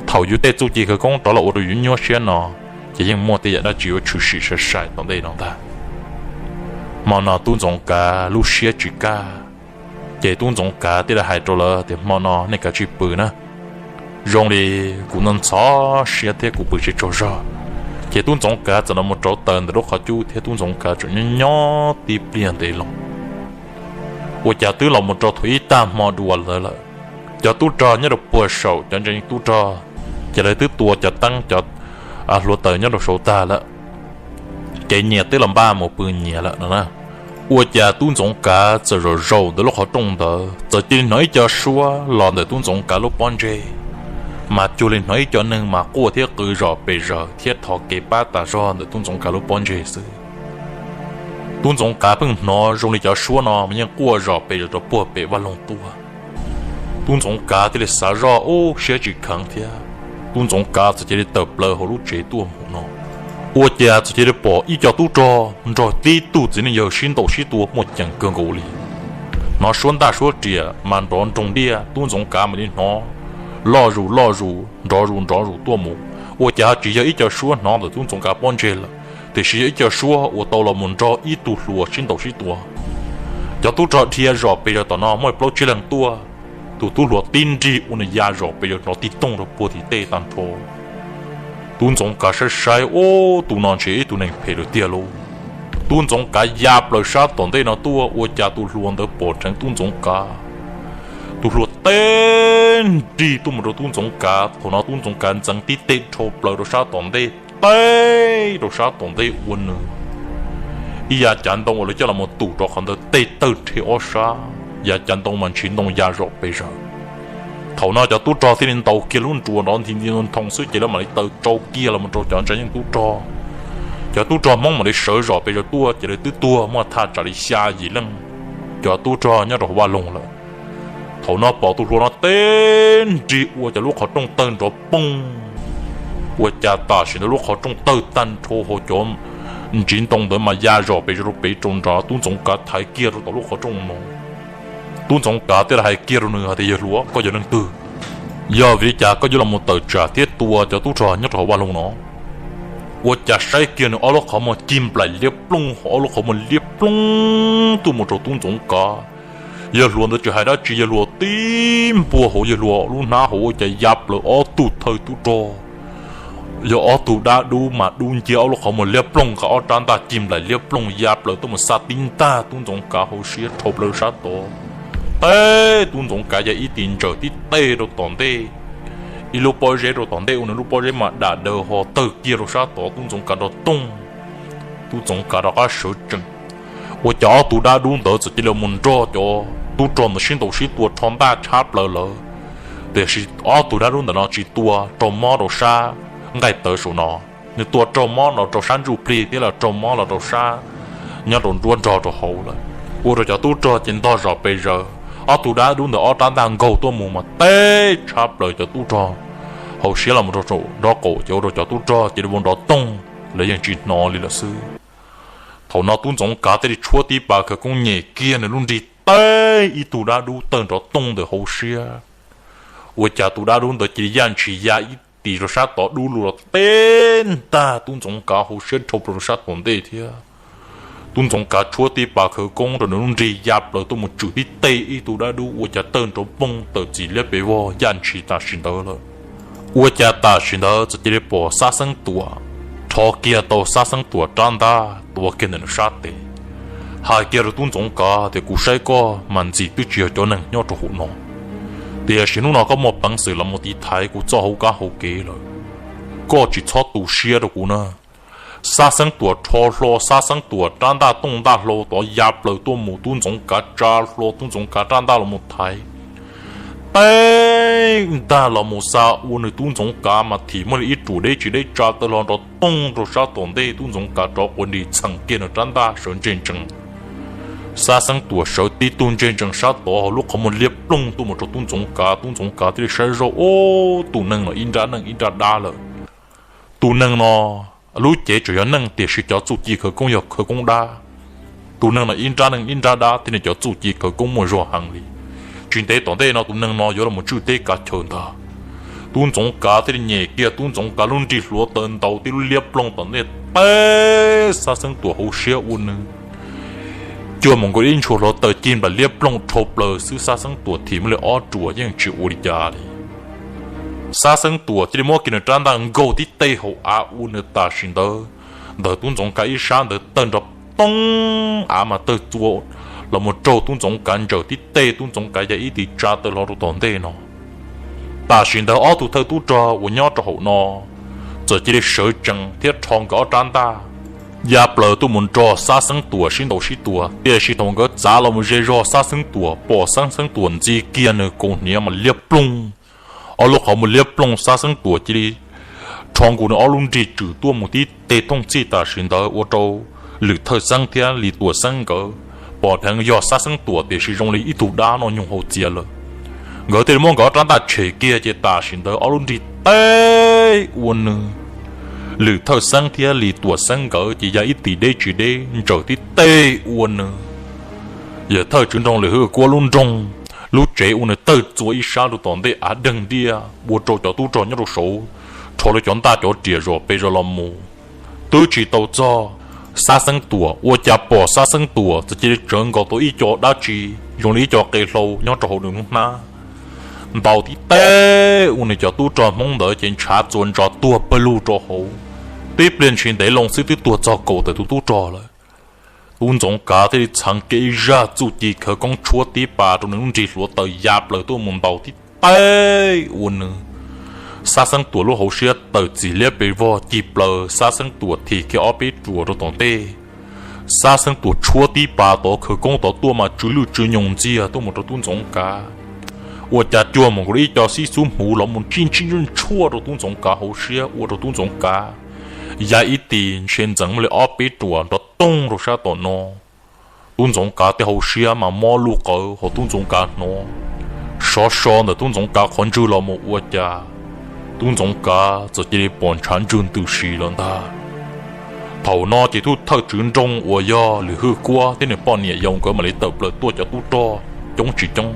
Thaum yus tej txuj ci khawv koob rov los ua rau yus nyuaj nyuaj siab no, ces yeej muaj tej yam dab tsi yuav tshwm sim sai sai tom ntej no ntag. Hmo no Tub Ntxoov Kav lub siab tsis kaj, ces Tub Ntxoov Kav thiaj li hais rau lawv tias, Hmo no nej kav tsij pw na, zoo li kuv ntxhov ntxhov siab thiab kuv pw tsis tsaug zog. Ces Tub Ntxoov Kav txawm los mus rauv taws ntawm lub qhov cub thiab Tub Ntxoov Kav tseem nyob nyob tib pliag ntev loo. Ua cas twb los mus rau thaum ib tag hmo dua lawm lawm, cov tub rog nyob rau puag saum cov ntseeg tub rog, ces lawv twb tua cov teeb cov hluav taws nyob rau saud tag lawm. Ces nyias twb los npaj mus pw nyias lawm no na. Ua cas Tub Ntxoov Kav txawm zaum zaum ntawm lub qhov rooj ntawd txawm cia li hnov ib co suab los ntawm Tub Ntxoov Kav lub pob ntseg, mas cuag li hnov ib co neeg mas quaj thiab qw zom pes zaws thiab thov kev pab tas zog ntawm Tub Ntxoov Kav lub pob ntseg xwb. Tub Ntxoov Kav pheej hnov zoo li cov suab no mas yeej quaj zom pes zaws rau puag pem vaj loog tuaj. Tub Ntxoov Kav thiaj li xav zoj ub siab tsis kheev thiab, Tub Ntxoov Kav txawm cia li tawm plaws hauv lub tsev tuaj mus no. Ua cas txawm cia li pom ib co tub rog nrog tib tug txiv neej yawg sib ntaus sib tua muaj ceem kawg nkaus li. Hnov suab ntaj suab riam mas nrov nroos diaj, Tub Ntxoov Kav mam li hnov loj zus loj zus nrov zus nrov zus tuaj mus. Ua cas ho tsis yog ib co suab hnov ntawm Tub Ntxoov Kav pob ntseg lawm, tiam sis yog ib co suab uas tau los mus nrog ib tug hluas sib ntaus sib tua. Cov tub rog dhia zom pes zaws tom no muaj plaub tsib leeg tuaj, tus tub hluas tib nrig ua nws ya zom pes zaws nrov tig toog rau puag tim tej tag nrho. Tub Ntxoov Kav saib saib, ub, tus no ntshe ib tug neeg phem lawm tiag lauj. Tub Ntxoov Kav ya plaws sab tom ntej no tuaj, ua cas tus hluas ntawd pom dheev Tub Ntxoov Kav. Tus hluas tib nrig tuaj mus rau Tub Ntxoov Kav, thaum no Tub Ntxoov Kav ntxeev tib teg dhau plaws rau sab tom ntej, teb rau sab tom ntej ua nws ib yav cav ntoo uas lawv coj los mus tum rau qhov ntawd teg tawg rhe ob sab, yav cav ntoo mas ntshiv ntoo ya zom pes zaws. Thaum no cov tub rog thiaj li ntaus kiag lub nruas nrov nthi nti ntoo xwb ces lawv mam li taw tsau kiag los mus rau cov ntsa yeej tub rog. Cov tub rog Hmoob mam li sawv zom pes zaws tuaj ces lawv twb tuag muaj thaj tsam li xya yim leej cov tub rog nyob rau hauv vaj loog lawm. Thaum no pom tus hluas no teb nrig ua cov lub qhov rooj tawg nrov poog, ua cas tam sim ntawd lub qhov rooj tawg tag nrho hauv cov ntsiv ntoo ntawd mas ya zom pes zaws rau pem rau nrad, Tub Ntxoov Kav thaiv kiag rau tom lub qhov rooj no. Tub Ntxoov Kav thiaj li hais kiag rau nws hais tias, yawg hluas, koj yog leej twg? Yog vim li cas koj yuav los mus tawm tsam thiab tua cov tub rog nyob rau hauv vaj loog no? Ua cas saib kiag nws ob lub qhov muag cig nplaim liab ploog, ob lub qhov muag liab ploog tuaj mus rau tub Ntxoov Kav. Yawg hluas ntawd tsis hais dab tsi, yawg hluas tib npuaj hauv yawg hluas lub hnab hauv ua cas ya plaws ob tug thawj tub rog. Yog ob tug dab dub mas dub nciab, ob lub qhov muag liab ploog, nqa ob rab ntaj cig nplaim liab ploog ya plaws tuaj mus xa tib ntag tub Ntxoov Kav hauv siab rhau plaws sab tod. Teb tub Ntxoov Kav ya ib tis ntsawm tib teg rau tom ntej, ib lub pob zeb rau tom ntej ua nws lub pob zeb mas dam daws ho tawg kiag rau sab tod, tub Ntxoov Kav nrov toog. Tub Ntxoov Kav rov qab sawv tsees, ua cas ob tug dab dub ntawd txawm cia li mus nrog cov tub rog ntawd sib ntaus sib tua rho ntaj tshab plaws lawm. Tiam sis ob tug dab dub ntawm no tsis tua raug mob rau sab nqaij tawv saum no, nws tua raug mob los rau sab ntsuj plig thiab los raug mob los rau sab nyob rau nruab nrog rau hauv lawm. Ua rau cov tub rog ces ntog zom pes zaws, ob tug dab dub ntawd ob rab ntaj nkaug tuaj mus mas teb tshab plaws cov tub rog hauv siab los mus rau nraub qaum, ces ua rau cov tub rog cia li vau nrov toog, lawv yeej tsis hnov li lawm xwb. Thaum no tub Ntxoov Kav thiaj li tshuab tib pas khawv koob nyem kiag nws lub nrig teb ib tug dab dub tawg nrov toog ntawm hauv siab. Ua cas tus dab dub ntawd cia li yaj ntshis ya ib tis rau sab tod dub lug los teb ntag tub Ntxoov Kav hauv siab rhau plaws rau sab tom ntej thiab. Tub Ntxoov Kav tshuab tib pas khawv koob rau nws lub nrig ya plaws tuaj mus tswm tib teg ib tug dab dub ua cas tawg nrov poog tawm txim liab pes vog yaj ntshis tam sim ntawd lawm. Ua cas tam sim ntawd txawm cia li pom Xab Xeeb Tuam rho kiag tau Xab Xeeb Tuam rab ntaj tuav kiag ntawm nws sab tes, hais kiag rau tub Ntxoov Kav tias, kuv saib koj mas ntxim twb tsis yog cov neeg nyob rau hauv no, tiam sis hnub no koj muaj peev xwm los mus tiv thaiv kuv txoj hauv kab hauv kev lawm, koj tsis txhob tu siab rau kuv na. Xab Xeeb Tuam rho hlo Xab Xeeb Tuam rab ntaj tooj ntaj hlau tod ya plaws tuaj mus, tub Ntxoov Kav tsa hlo tub Ntxoov Kav rab ntaj los mus thaiv, teb ntag los mus xa ua nws tub Ntxoov Kav mas thim muaj li ib ruam deb tsis deb tsa tawg hlo nrov toog rau sab tom ntej, tub Ntxoov Kav rov quas nris txheem kiag nws rab ntaj sawv ntseg ntsees. Xab Xeeb Tuam sawv tib tug ntseg ntsees sab tod hauv lub qhov muag liab ploog tuaj mus rau tub Ntxoov Kav, tub Ntxoov Kav thiaj li saib zoj, ub, tus neeg no ib nrab neeg ib nrab dab lawm. Tus neeg no lub cev tseem yog neeg tiam sis cov txuj ci khawv koob yog khawv koob dab. Tus neeg no ib nrab neeg ib nrab dab thiab nws cov txuj ci khawv koob muaj zog heev li. Tsis ntev tom ntej no tus neeg no yuav los tswj teb kav chaw ntag. Tub Ntxoov Kav thiaj li nyem kiag tub Ntxoov Kav lub nrig hluav taws ntaus tib lub liab ploog tom ntej teb Xab Xeeb Tuam hauv siab ua nws cuag mus nkaus ib ntshua hluav taws cig nplaim liab ploog rhau plaws xwb, Xab Xeeb Tuam thim muaj li ob ruam yeej tsis ua li cas li. Xab Xeeb Tuam thiaj li muab kiag nws rab ntaj nkaug tib teg hauv av ua nws tam sim ntawd, ntawm tub Ntxoov Kav ib sab ntawd tawg nrov toog, av mas tawg txua los mus raug tub Ntxoov Kav ntsawm tib teg, tub Ntxoov Kav ya ib tis tsa tawg hlo rau tom ntej no. Tam sim ntawd ob tug thawj tub rog uas nyob rau hauv no txawm cia li sawv tsees thiab rho nkawd ob rab ntaj ya plaws tuaj mus nrog Xab Xeeb Tuam sib ntaus sib tua, tiam sis thaum nkawd txav los mus ze zog Xab Xeeb Tuam pom Xab Xeeb Tuam ntxi kiag nws kaus hniav mas liab ploog, ob lub qhov muag liab ploog, Xab Xeeb Tuam cia li rho nkaus nws ob lub nrig tswm tuaj mus tib teg thooj txhij tam sim ntawd ua rau Lwm Thawj Xeeb thiab Lis Tuam Xeeb nkawd pom dheev yog Xab Xeeb Tuam tiam sis zoo li ib tug dab noj nyoog hauv txias lawm. Nkawd thiaj li muab nkawd ob rab ntaj tshem kiag ces tam sim ntawd ob lub nrig teb ua nws, Lwm Thawj Xeeb thiab Lis Tuam Xeeb nkawd ces ya ib tis deb tsis deb ntsawm tib teg ua nws. Yawm thawj tswv nroog Lwm Hwj Kuab lub nroog, lub tsev ua nws tawg txua ib sab rau tom ntej av deeg diaj ua rau cov tub rog nyob rau saud rho lawv cov ntaj cov riam zom pes zos los mus. Twb tsis tau txog, Xab Xeeb Tuam ua cas pom Xab Xeeb Tuam txawm cia li tsawv nkaus tau ib co dab tsi zoo li ib co qe hlau nyob rau hauv nws lub hnab, ntaus tib teg ua nws cov tub rog Hmoob ntawd ces ntshav txuas ntsos tuag pawg lug rau hauv. Tib pliag ntshis ntev loo xwb twb tuag txog kaum tawm tus tub rog lawm. Tub Ntxoov Kav thiaj li txheev kiag ib zaj txuj ci khawv koob tshuab tib pas rau nws lub nrig hluav taws ya plaws tuaj mus ntaus tib teg ua nws. Xab Xeeb Tuam lub hauv siab tawm txim liab pes vog cig plaws, Xab Xeeb Tuam thim kiag ob peb ruam rau tom ntej. Xab Xeeb Tuam tshuab tib pas tod khawv koob tod tuaj mas tsw lwj tsw nyoos ntxiag tuaj mus rau tub Ntxoov Kav. Ua cas cuag mus nkaus li ib co xib xub hmuv los mus ntsij ntsij ntshuaj rau tub Ntxoov Kav hauv siab ua rau tub Ntxoov Kav ya ib tis ntshe ntxeev muaj li ob peb ruam nrov toog rau sab tom no. Tub Ntxoov Kav tej hauv siab mas mob luj qawv hos tub Ntxoov Kav hnov sov so ntawm tub Ntxoov Kav qhov ntswg los mus ua cas tub Ntxoov Kav txawm cia li pom ntshav ntswg ntws si lawm ntag. Thaum no ces tub thawj tswv nroog uas yog Lwm Hwj Kuab thiab nws poj niam yau nkawd mam li tawm plaws tuaj cov tub rog coob tsis coob.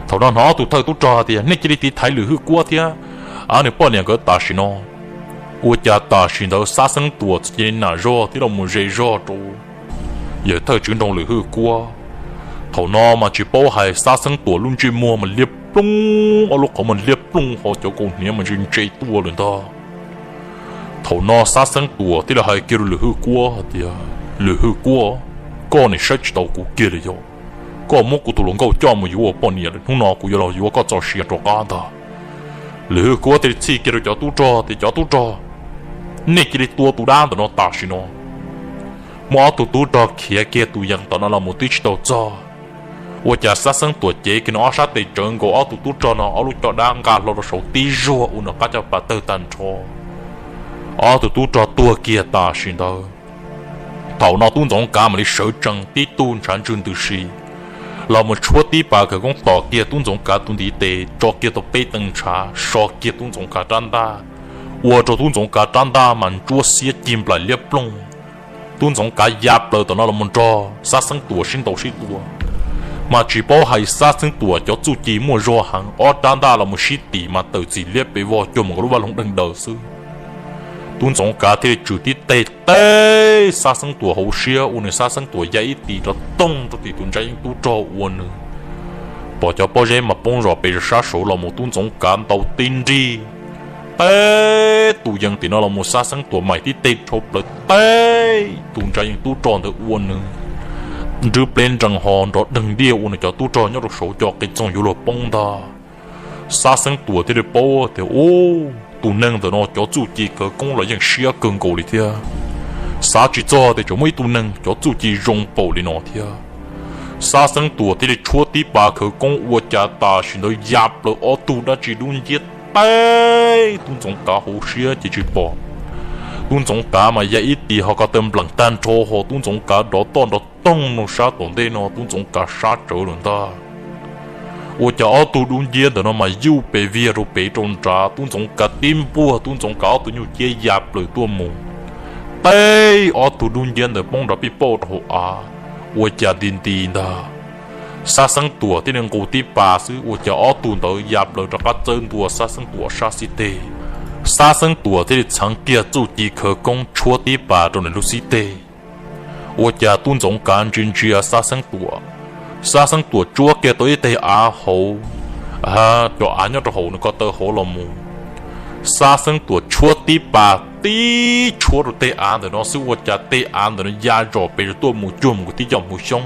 Thaum no hnov ob tug thawj tub rog tias nej cia li tiv thaiv Lwm Hwj Kuab thiab nws poj niam nkawd tam sim no. Ua cas tam sim ntawd Xab Xeeb Tuam cia li nam zog thiab los mus ze zog rau yawg thawj tswv nroog Lwm Hwj Kuab. Thaum no mas tsis paub hais Xab Xeeb Tuam lub ntsej muag mas liab ploog, ob lub qhov muag liab ploog ho cov kaus hniav mas ntse ntse tuaj lawm ntag. Thaum no Xab Xeeb Tuam thiaj li hais kiag rau Lwm Hwj Kuab hais tias, Lwm Hwj Kuab, koj nim saib tsis taus kuv kiag li yog? Koj muab kuv tus hluas nkauj coj mus yuav ua poj niam lawm, hnub no kuv yuav los yuav koj txoj sia rov qab ntag. Lwm Hwj Kuab thiaj li txhij kiag rau cov tub rog tias, Cov tub rog, nej cia li tua tus dab ntawm no tam sim no. Muab ob tug tub rog khiav kiag tus yees tom no los mus twb tsis tau txog. Ua cas Xab Xeeb Tuam cev kiag nws ob sab tes tsawv nkaus ob tug tub rog no ob lub caj dab nqa hlo rau saud tib zuag ua nws qab caj pas tawg tag nrho. Ob tug tub rog tuag kiag tam sim ntawd. Thaum no tub ntxoov kav mam li sawv tsees tib tug ntshav ntswg ntws si los mus tshuab tib pas khawv koob tom kiag tub ntxoov kav tus ntiv tes tso kiag tau peb tee ntshav so kiag tub ntxoov kav rab ntaj, ua rau tub ntxoov kav rab ntaj mas ntsuab xiab cig nplaim liab ploog. Tub ntxoov kav ya plaws tom no los mus nrog Xab Xeeb Tuam sib ntaus sib tua. Mas tsis paub hais Xab Xeeb Tuam cov txuj ci muaj zog heev, ob rab ntaj los mus sib tim mas tawm txim liab pes vog cuag mus nkaus lub vaj loog deeg daws xwb. Tub ntxoov kav thiaj li tswm tib teg teb Xab Xeeb Tuam hauv siab ua nws Xab Xeeb Tuam ya ib tis rov toog rau tim tus ntsa yeej tub rog ua nws pom cov pob zeb mas poob zom pes sab saud los mus tub ntxoov kav ntaus tib nrig teb tus yees tim no los mus Xab Xeeb Tuam maim tib teg rhau plaws teb tus ntsa yeej tub rog ntawd ua nws nrwb pleb nrees ho nrov deeg ntiaj ua nws cov tub rog nyob rau saud cov qe txoog yuav luag poob ntag. Xab Xeeb Tuam thiaj li paub tias, Ub, tus neeg ntawm no cov txuj ci khawv koob los yeej siab kawg nkaus li thiab. Xav tsis txog tias tseem muaj ib tug neeg cov txuj ci zoo npaum li no thiab. Xab Xeeb Tuam thiaj li tshuab tib pas khawv koob ua cas tam sim ntawd ya plaws ob tug dab tsi dub nciab teb tub ntxoov kav hauv siab ces tsis pom. Tub ntxoov kav mas ya ib tis ho ko taw nplees tag nrho ho tub ntxoov kav rov toj nrov toog rau sab tom ntej no tub ntxoov kav sab tsawv lawm ntag. Ua cas ob tug dub nciab ntawm no mas yuj pes viag rau pem rau nrad tub ntxoov kav tib npuaj tub ntxoov kav ob tug nyuj ciab ya plaws tuaj mus teb ob tug dub nciab ntawd poob nrov pij pauj rau hauv av. Ua cas nti nti ntag, Xab Xeeb Tuam thiaj li nqus tib pas xwb ua cas ob tug ntawd ya plaws rov qab txawb ntua Xab Xeeb Tuam sab xib teg. Xab Xeeb Tuam thiaj li txheev kiag txuj ci khawv koob tshuab tib pas rau nws lub xib teg. Ua cas tub ntxoov kav ntsia ntsia Xab Xeeb Tuam, Xab Xeeb Tuam tsuab kiag tau ib teg av hauv, cov av nyob rau hauv nws ko taw hauv los mus. Xab Xeeb Tuam tshuab tib pas tib tshuab rau tej av ntawm no xwb ua cas tej av ntawm no ya zom pes tuaj mus cuag mus kwv tib co hmuv xyoob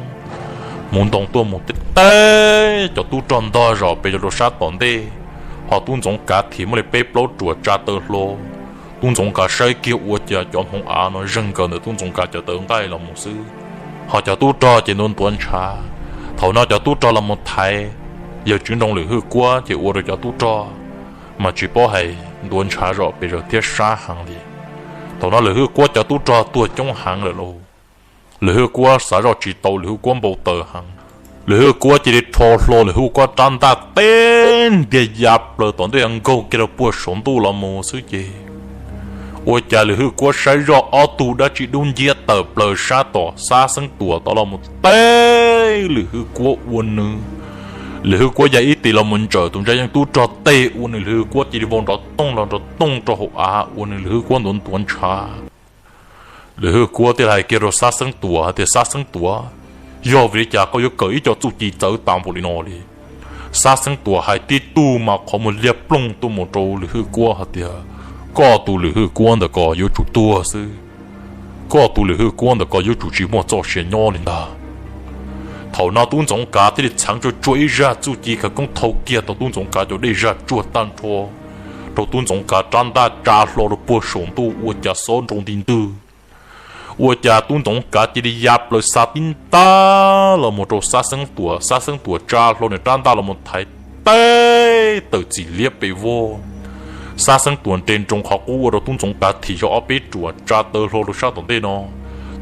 hmuv ntoo tuaj mus teb teb cov tub rog ntog zom pes rau sab tom ntej. Ho tub ntxoov kav thim muaj li peb plaub ruam tsa taw hlo. Tub ntxoov kav saib kiag ua cas cov hmoov av no zeeg nkaws ntawm tub ntxoov kav cov taw nqaij los mus xwb. Ho cov tub rog ces ntuav ntuav ntshav. Thaum no cov tub rog los mus thaiv yawg tswv nroog Lwm Hwj Kuab ces ua rau cov tub rog mas tsis paub hais ntuav ntshav zom pes zaws thiab sab heev li. Thaum no Lwm Hwj Kuab cov tub rog tuag coob heev lawm lauj. Lwm Hwj Kuab xav zoj tsis tau, Lwm Hwj Kuab npau taws heev. Lwm Hwj Kuab cia li rho hlo Lwm Hwj Kuab rab ntaj teb ntiag ya plaws tom ntej nkaug kiag rau puag saum ntuj los mus xwb ces ua cas Lwm Hwj Kuab saib zoj ob tug dab tsi dub nciab tawm plaws sab tom Xab Xeeb Tuam tod los mus teb Lwm Hwj Kuab ua nws. Lwm Hwj Kuab ya ib tis los mus ntsawm tus ntsa yeej tub rog teg ua nws Lwm Hwj Kuab cia li vau nrov tooj los nrov tooj rau hauv av ua nws Lwm Hwj Kuab ntuav ntuav ntshav. Lwm Hwj Kuab thiaj hais kiag rau Xab Xeeb Tuam hais tias, Xab Xeeb Tuam, yog vim li cas koj yuav kawm ib co txuj ci txawv tas npaum li no li? Xab Xeeb Tuam hais tib tug mas qhov muag liag ploog tuaj mus rau Lwm Hwj Kuab hais tias, Koj tus Lwm Hwj Kuab ntawm ko yuav tsum tuag xwb. Koj tus Lwm Hwj Kuab ntawm ko yuav tsum tsis muaj txoj sia nyob li ntag. Thaum no tub ntxoov kav thiaj li txheev tsuag tsuag ib zaj txuj ci khawv koob thau kiag tau tub ntxoov kav cov dej zaj tsuag tag nrho rau tub ntxoov kav rab ntaj tsa hlo rau puag saum ntuj ua cas xob nroo nti ntwg. Ua cas tub ntxoov kav cia li ya plaws xa tib ntab los mus rau Xab Xeeb Tuam, Xab Xeeb Tuam tsa hlo nws rab ntaj los mus thaiv teb tawm txim liab pes vog. Xab Xeeb Tuam nres nroos qhov qub ua rau tub ntxoov kav thim zog ob peb ruam tsa taw hlo rau sab tom ntej no.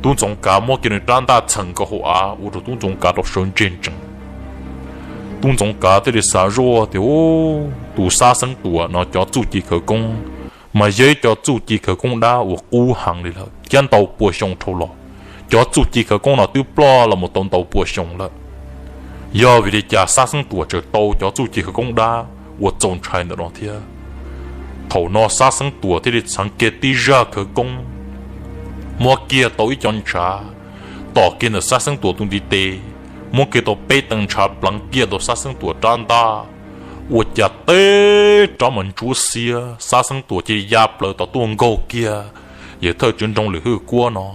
Tub ntxoov kav muab kiag nws rab ntaj txheem nkaus hauv av ua rau tub ntxoov kav rau sawv ntseg ntsees. Tub ntxoov kav thiaj li xav zoj tias, Tus Xab Xeeb Tuam no cov txuj ci khawv koob mas yog ib co txuj ci khawv koob dab uas qub heev li lawm thiab ntau pua xyoo dhau los. Cov txuj ci khawv koob no twb ploj los mus tau ntau pua xyoo lawm. Yog vim li cas Xab Xeeb Tuam tseem tau cov txuj ci khawv koob dab uas txaus ntshai ntawm no thiab? Thaum no Xab Xeeb Tuam thiaj li txheev kiag tib zaj khawv koob, muab kiag tau ib co ntshav tom kiag ntawm Xab Xeeb Tuam tus ntiv tes, muab kiag tau peb tee ntshav pleev kiag tau Xab Xeeb Tuam rab ntaj, ua cas teb rab mas ntsuab xiab, Xab Xeeb Tuam cia li ya plaws tom tuaj nkaug kiag yawg thawj tswv nroog Lwm Hwj Kuab no.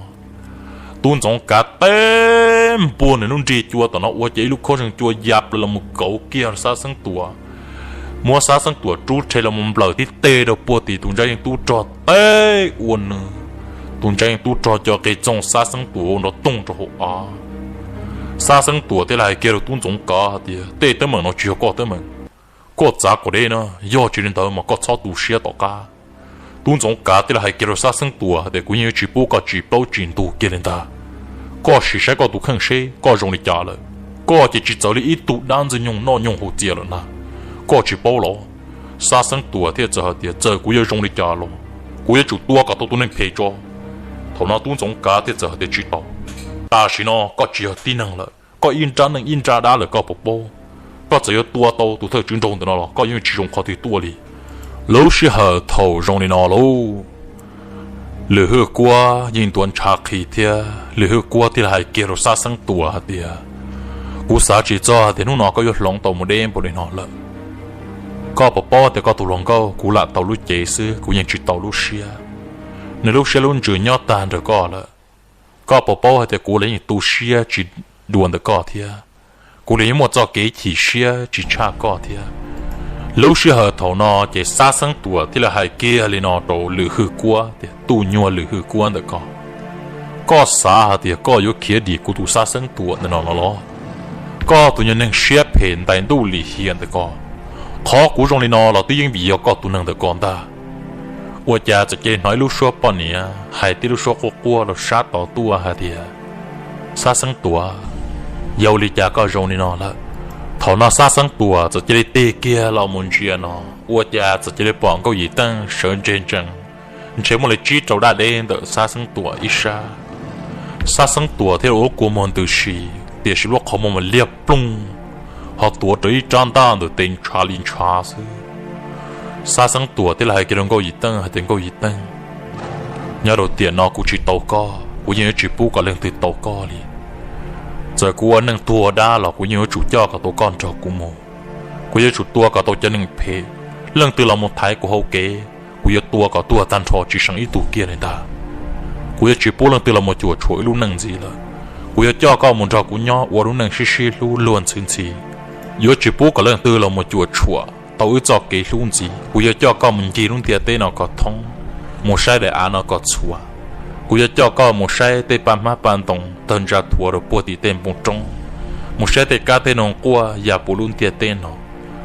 Tub Ntxoov Kav teb npuag nws lub nrig cua tom no ua cas ib lub khaub zeeg cua ya plaws los mus kauv kiag Xab Xeeb Tuam, muab Xab Xeeb Tuam rub rhe los mus nplawm tib teg rau puag tim tus ntsa yeej tub rog teb ua nws, tus ntsa yeej tub rog co qe txoog Xab Xeeb Tuam ua nrov toog rau hauv av. Xab Xeeb Tuam thiaj li hais kiag rau Tub Ntxoov Kav hais tias, tej teeb meem no tsis yog koj teeb meem, koj txav kom deb no, yog tsis li ntawd mas koj txhob tu siab tom qab. Tub Ntxoov Kav thiaj li hais kiag rau Xab Xeeb Tuam hais tias, kuv yeej yuav tsis pub koj tsim plaub tsim ntug kiag li ntag. Koj sim saib koj tus kheej seb koj zoo li cas lawm. Koj ces tsis txawv li ib tug dab ntxwg nyoog noj nyoog haus txias lawm ntag. Koj tsis paub los? Xab Xeeb Tuam thiaj txawm hais tias, txawm kuv yuav zoo li cas los kuv yuav tsum tua kom tau tus neeg phem tso. Thaum no Tub Ntxoov Kav thiaj txawm hais tias, tsis tau. Tam sim no koj tsis yog tib neeg lawm, koj ib nrab neeg ib nrab dab lawm koj puas paub? Koj txawm yuav tua tau tus thawj tswv nraug ntawm no los koj yeej tsis zoo qhov twg tuaj li. Lub sij hawm thaum zoo li no lauj, Lwm Hwj Kuab yeej ntuav ntshav qhi thiab Lwm Hwj Kuab thiaj li hais kiag rau Xab Xeeb Tuam hais tias, kuv xav tsis txog tias hnub no koj yuav hloov tau mus deb npaum li no lawm. Koj puas paub tias koj tus hluas nkauj kuv lam tau lub cev xwb kuv yeej tsis tau lub siab. Nws lub siab lub ntsws nyob tag nrog koj lawm. Koj puas paub hais tias kuv los yeej tu siab tsis dua ntawm koj thiab, kuv los yeej muaj txoj kev chim siab tsis tshaj koj thiab. Lub sij hawm thaum no ces Xab Xeeb Tuam thiaj li hais kiag li no rau Lwm Hwj Kuab tias, tus nyuag Lwm Hwj Kuab ntawm koj, koj xav hais tias koj yuav khiav dim kuv tus Xab Xeeb Tuam ntawm no los los? Koj tus nyuag neeg siab phem ntais ntuj lim hiam ntawm koj, qhov kuv zoo li no los twb yeej vim yog koj tus neeg ntawm koj ntag. Ua cas txawm cia li hnov ib lub suab poj niam hais tib lub suab quaj quaj los sab tod tuaj hais tias, Xab Xeeb Tuam, yog ua li cas koj zoo li no lawm? Thaum no Xab Xeeb Tuam txawm cia li tig kiag los mus ntsia no, ua cas txawm cia li pom Nkauj Yim Teej sawv ntseg ntsees, ntshe muaj li tsib rau daj deb ntawm Xab Xeeb Tuam ib sab. Xab Xeeb Tuam thiaj ua lub kua muag ntws si, tiam sis lub qhov muag mas liag ploog, ho tuav rawv ib rab ntaj ntawm tes ntshav li ntshav xwb. Xab Xeeb Tuam thiaj li hais kiag rau Nkauj Yim Teej hais tias, Nkauj Yim Teej, nyob rau tiam no kuv tsis tau koj, kuv yeej yuav tsis pub kom leej twg tau koj li. Txawm kuv ua neej tuag dab los kuv yeej yuav tsum coj kom tau koj nrog kuv mus. Kuv yuav tsum tua kom tau cov neeg phem, leej twg los mus thaiv kuv hauv kev, kuv yuav tua kom tuag tag nrho tsis seem ib tug kiag li ntag. Kuv yuav tsis pub leej twg los mus cuam tshuam ib lub neej ntxiv lawm. Kuv yuav coj koj mus nrog kuv nyob ua lub neej sib sib hlub luag ntxhi ntxhi. Yuav tsis pub kom leej twg los mus cuam tshuam tau wb txoj kev hlub ntxiv. Kuv yuav coj koj mus ncig lub ntiaj teb no kom thoob, mus saib daim av no kom txhua. Kuv yuav coj koj mus saib tej paj hmab paj ntoo tawg ntsa thuav rau puag tim tej npoo roob, mus saib tej kab tej noog quaj ya puv lub ntiaj teb no,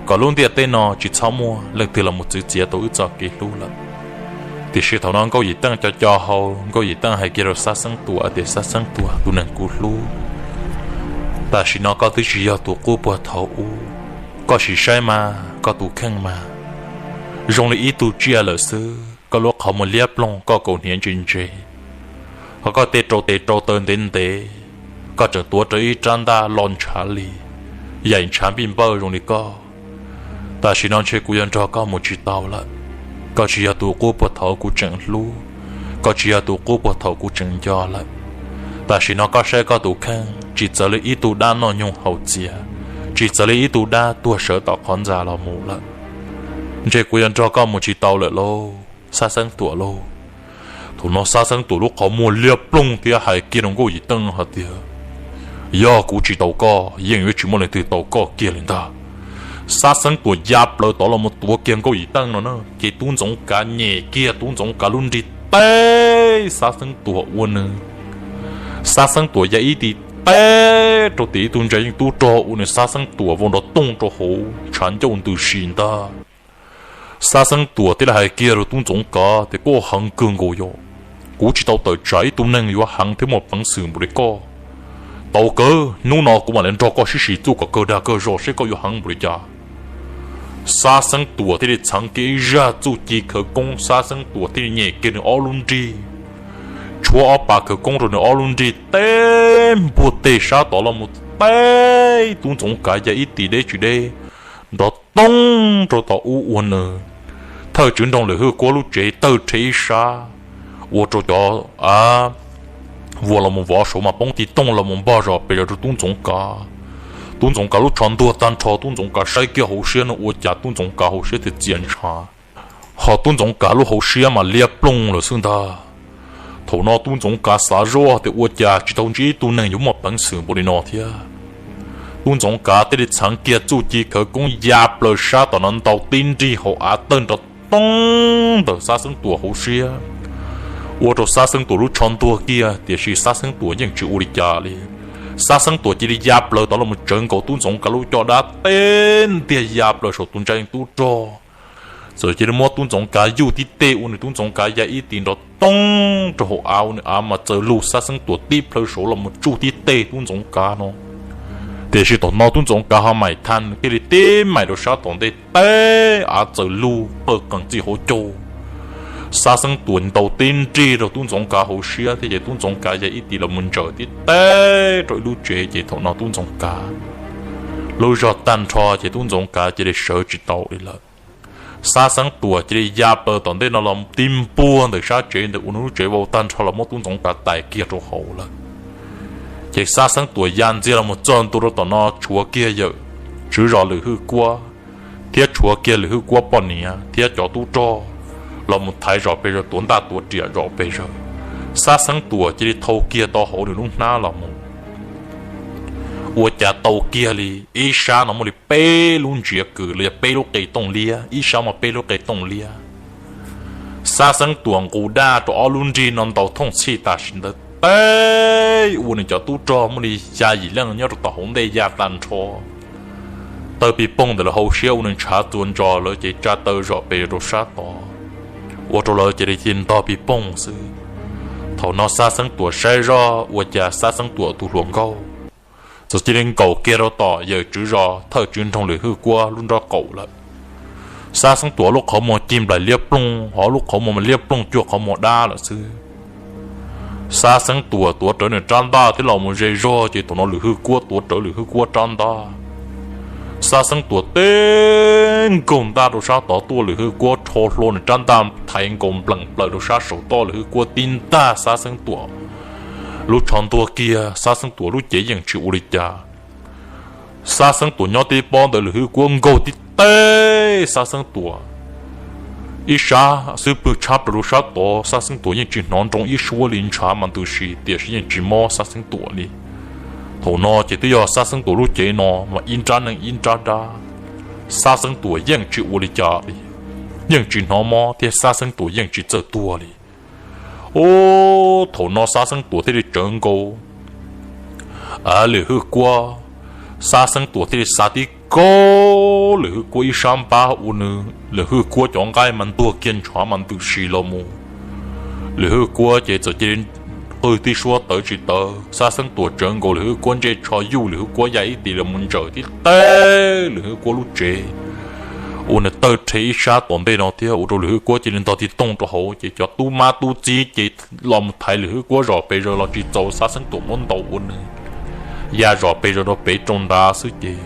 kom lub ntiaj teb no tsis txhob muaj leej twg los mus txwv txiav tau wb txoj kev hlub lawm. Tiam sis thaum no Nkauj Yim Teej co co hau, Nkauj Yim Teej hais kiag rau Xab Xeeb Tuam tias, Xab Xeeb Tuam, tus neeg kuv hlub, tam sim no koj twb tsis yog tus qub puag thaum ub. Koj sim saib mas, koj tus kheej mas zoo li ib tug tsiaj lawm xwb. Koj lub qhov muag liab ploog, koj kaus hniav ntse ntse, ho koj tej rau tes rau taw ntev ntev, koj tseem tuav rawv ib rab ntaj lo ntshav li, yaim ntshav npij npawj zoo li koj. Tam sim no ntshe kuv yuav nrog koj mus tsis tau lawm. Koj tsis yog tus qub puag thaum kuv tseem hlub, koj tsis yog tus qub puag thaum kuv tseem nco lawm. Tam sim no koj saib koj tus kheej tsis txawv li ib tug dab noj nyoog haus txias, tsis txawv li ib tug dab tuag sawv tom qhov ntxa los mus lawm. Ntshe kuv yuav nrog koj mus tsis tau lawm lauj, Xab Xeeb Tuam lauj. Thaum no Xab Xeeb Tuam lub qhov muag liab ploog thiab hais kiag rau Nkauj Yim Teej hais tias, yog kuv tsis tau koj, yeej yuav tsis muaj leej twg tau koj kiag li ntag. Xab Xeeb Tuam ya plaws tod los mus tuav kiag Nkauj Yim Teej no na, ces Tub Ntxoov Kav nyem kiag Tub Ntxoov Kav lub nrig teb Xab Xeeb Tuam ua nws. Xab Xeeb Tuam ya ib tis teb rau tim ib tug ntsa yeej tub rog ua nws Xab Xeeb Tuam vau nrov toog rau hauv tshav ncauj ntws si ntag. Xab Xeeb Tuam thiaj li hais kiag rau Tub Ntxoov Kav tias, koj heev kawg nkaus yom, kuv tsis tau tawm tsam ib tug neeg yuav heev thiab muaj peev xwm npaum li koj. Tau kawg, hnub no kuv mam li nrog koj sib sim txuj kom kawg dag kawg zog seb koj yuav heev npaum li cas. Xab Xeeb Tuam thiaj li txheev kiag ib zaj txuj ci khawv koob, Xab Xeeb Tuam thiaj li nyem kiag nws ob lub nrig, tshuab ob pas khawv koob rau nws ob lub nrig teb npuag teg sab tod los mus teb tub ntxoov kav ya ib tis deb tsis deb nrov toog rau tom ub ua nws thawj tswv nroog Lwm Hwj Kuab lub tsev tawg rhe ib sab, ua rau cov a vuas los mus vov saud mas poob tig tooj los mus npog zom pes zos rau tub ntxoov kav. Tub ntxoov kav lub tsho ntuag tag nrho, tub ntxoov kav saib kiag hauv siab no ua cas tub ntxoov kav hauv siab tias txias ntshav, ho tub ntxoov kav lub hauv siab mas liab ploog lawm xwb ntag. Thaum no tub ntxoov kav xav zoj tias ua cas tsis tau ntsib ib tug neeg yuav muaj peev xwm npaum li no thiab. Tub ntxoov kav thiaj li txheev kiag txuj ci khawv koob ya plaws sab tom no ntaus tib nrig hauv av tawg nrov toog ntawm Xab Xeeb Tuam hauv siab, ua rau Xab Xeeb Tuam lub tsho ntuag kiag tiam sis Xab Xeeb Tuam yeej tsis ua li cas li. Xab Xeeb Tuam cia li ya plaws tod los mus tsawv nkaus tub ntxoov kav lub caj dab teb ntiag ya plaws saum tus ntsa tub rog. Txawm cia li muab tub ntxoov kav yuj tib teg ua nws tub ntxoov kav ya ib tis nrov toog rau hauv av ua nws av mas txawm lug Xab Xeeb Tuam tib plhaw saud los mus tsuj tib teg tub ntxoov kav no. Tiam sis thaum no tub ntxoov kav ho maim thaj thiaj li tib maim rau sab tom ntej teb av txawm lug pawg qees txij hauv caug. Xab Xeeb Tuam ntaus tib nrig rau tub ntxoov kav hauv siab thiab ces tub ntxoov kav ya ib tis los mus ntsaws tib teg rau ib lub tsev ces thaum no tub ntxoov kav lub zog tag nrho ces tub ntxoov kav cia li sawv tsis tau li lawm. Xab Xeeb Tuam cia li ya plaws tom ntej no los tib npuag ntawm sab tsev ntawm ua nws lub tsev vau tag nrho los muab tub ntxoov kav tais kiag rau hauv lawm. Ces Xab Xeeb Tuam ya ntxiag los mus txog ntua rau tom no tshuav kiag yawm tswv zos Lwm Hwj Kuab thiab tshuav kiag Lwm Hwj Kuab poj niam thiab cov tub rog los mus thaiv zom pes zaws tuav ntaj tuav riam zom pes zaws. Xab Xeeb Tuam cia li thau kiag tau hauv nws lub hnab los mus ua cas tau kiag li ib sab no muaj li peb lub ntsiav kws los yog peb lub qe tooj liab, ib sab muaj peb lub qe tooj liab. Xab Xeeb Tuam nqus daj rau ob lub nrig no ntaus thooj txhij tam sim ntawd teb ua nws cov tub rog muaj li xya yim leej nyob rau tom hauv ntej ya tag nrho. Tawg pis pooj ntawm lawv hauv siab ua nws ntshav txuas ntsos lawv ces tsa taw zom pes rau sab tod, ua rau lawv cia li ntog pis pooj xwb. Thaum no Xab Xeeb Tuam saib zoj ua cas Xab Xeeb Tuam tus hluas nkauj txawm cia li nkaum kiag rau tom yawm tswv zos thawj tswv nroog Lwm Hwj Kuab lub nrob qaum lawm. Xab Xeeb Tuam lub qhov muag ci nplaim liab ploog, ho lub qhov muag mas liab ploog cuag qhov muag dab lawm xwb. Xab Xeeb Tuam tuav rawv nws rab ntaj thiab los mus ze zog ces thaum no Lwm Hwj Kuab tuav rawv Lwm Hwj Kuab rab ntaj. Xab Xeeb Tuam teb nkaug ntaj rau sab tod tuaj, Lwm Hwj Kuab rho hlua nws rab ntaj thaiv nkaus npleem plaws rau sab saum toj, Lwm Hwj Kuab tib ntag Xab Xeeb Tuam lub tsho ntuag kiag, Xab Xeeb Tuam lub cev yeej tsis ua li cas. Xab Xeeb Tuam nyob tib pob ntawd Lwm Hwj Kuab nkaug tib teg Xab Xeeb Tuam ib sab xwb pwg tshab plaws rau sab tod, Xab Xeeb Tuam yeej tsis hnov nroo ib suab li, ntshav mas ntws si tiam sis yeej tsis mob Xab Xeeb Tuam li. Thaum no ces twb yog Xab Xeeb Tuam lub cev no mas ib nrab neeg ib nrab dab, Xab Xeeb Tuam yeej tsis ua li cas li, yeej tsis hnov mob thiab Xab Xeeb Tuam yeej tsis txawj tuag li. Ub, thaum no Xab Xeeb Tuam thiaj li tsawv nkaus Lwm Hwj Kuab. Xab Xeeb Tuam thiaj li xa tib kaug Lwm Hwj Kuab ib sab npab ua nws, Lwm Hwj Kuab cov nqaij mas ntuag kiag ntshav mas ntws si los mus. Lwm Hwj Kuab ces txawm cia li qw tib suab tawv tsis tawv, Xab Xeeb Tuam tsawv nkaus Lwm Hwj Kuab ntsej tsho yuj Lwm Hwj Kuab ya ib tis los mus ntsaws tib teg Lwm Hwj Kuab lub tsev ua nws tawg rhe ib sab tom ntej no thiab ua rau Lwm Hwj Kuab cia li ntog tig tooj rau hauv ces cov tub mab tub txib ces los mus thaiv Lwm Hwj Kuab zom pes zaws los tsis txaus Xab Xeeb Tuam muab ntaus ua nws ya zom pes zaws rau pem rau nrad xwb ces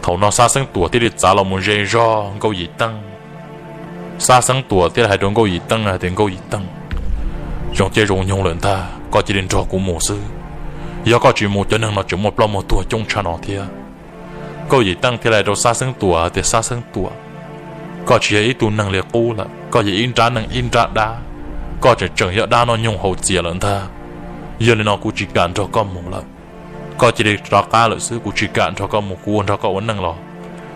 thaum no Xab Xeeb Tuam thiaj li txav los mus ze zog Nkauj Yim Teej. Xab Xeeb Tuam thiaj li hais rau Nkauj Yim Teej hais tias, Nkauj Yim Teej, zoo caij zoo nyoog lawm ntag, koj cia li nrog kuv mus xwb. Yog koj tsis mus cov neeg no tseem muaj ploj muaj tuag coob tshaj no thiab. Nkauj Yim Teej thiaj li hais rau Xab Xeeb Tuam hais tias, Xab Xeeb Tuam, koj tsis yog ib tug neeg li qub lawm, koj yog ib nrab neeg ib nrab dab, koj tseem tseem yog dab noj nyoog haus txias lawm ntag. Yog li no kuv tsis kam nrog koj mus lawm. Koj cia li rov qab lawm xwb, kuv tsis kam nrog koj mus, kuv ua nrog koj ua neej los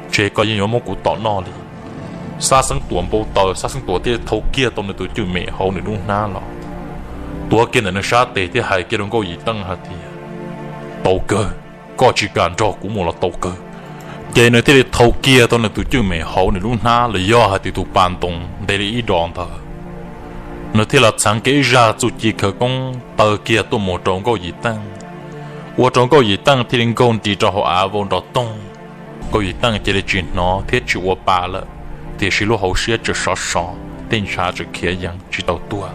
ntshe koj yeej yuav muab kuv tom noj li. Xab Xeeb Tuam npau taws, Xab Xeeb Tuam thiaj thau kiag tau nws tus cwj mem hauv nws lub hnab los, tuav kiag ntawm nws sab tes thiab hais kiag rau Nkauj Yim Teej hais tias, Tau kawg, koj tsis kam nrog kuv mus los tau kawg. Ces nws thiaj li thau kiag tau nws tus cwj mem hauv nws lub hnab los yog hais tias tus pas ntoos ntev li ib dos ntawd. Nws thiaj los txheev kiag ib zaj txuj ci khawv koob taw kiag tuaj mus rau Nkauj Yim Teej, ua rau Nkauj Yim Teej thiaj li nkaug nris rau hauv av vau nrov toog. Nkauj Yim Teej cia li tsis hnov thiab tsis ua pa lawm, tiam sis lub hauv siab tseem sov so, tej ntshav tseem khiav yees tsis tau tuag.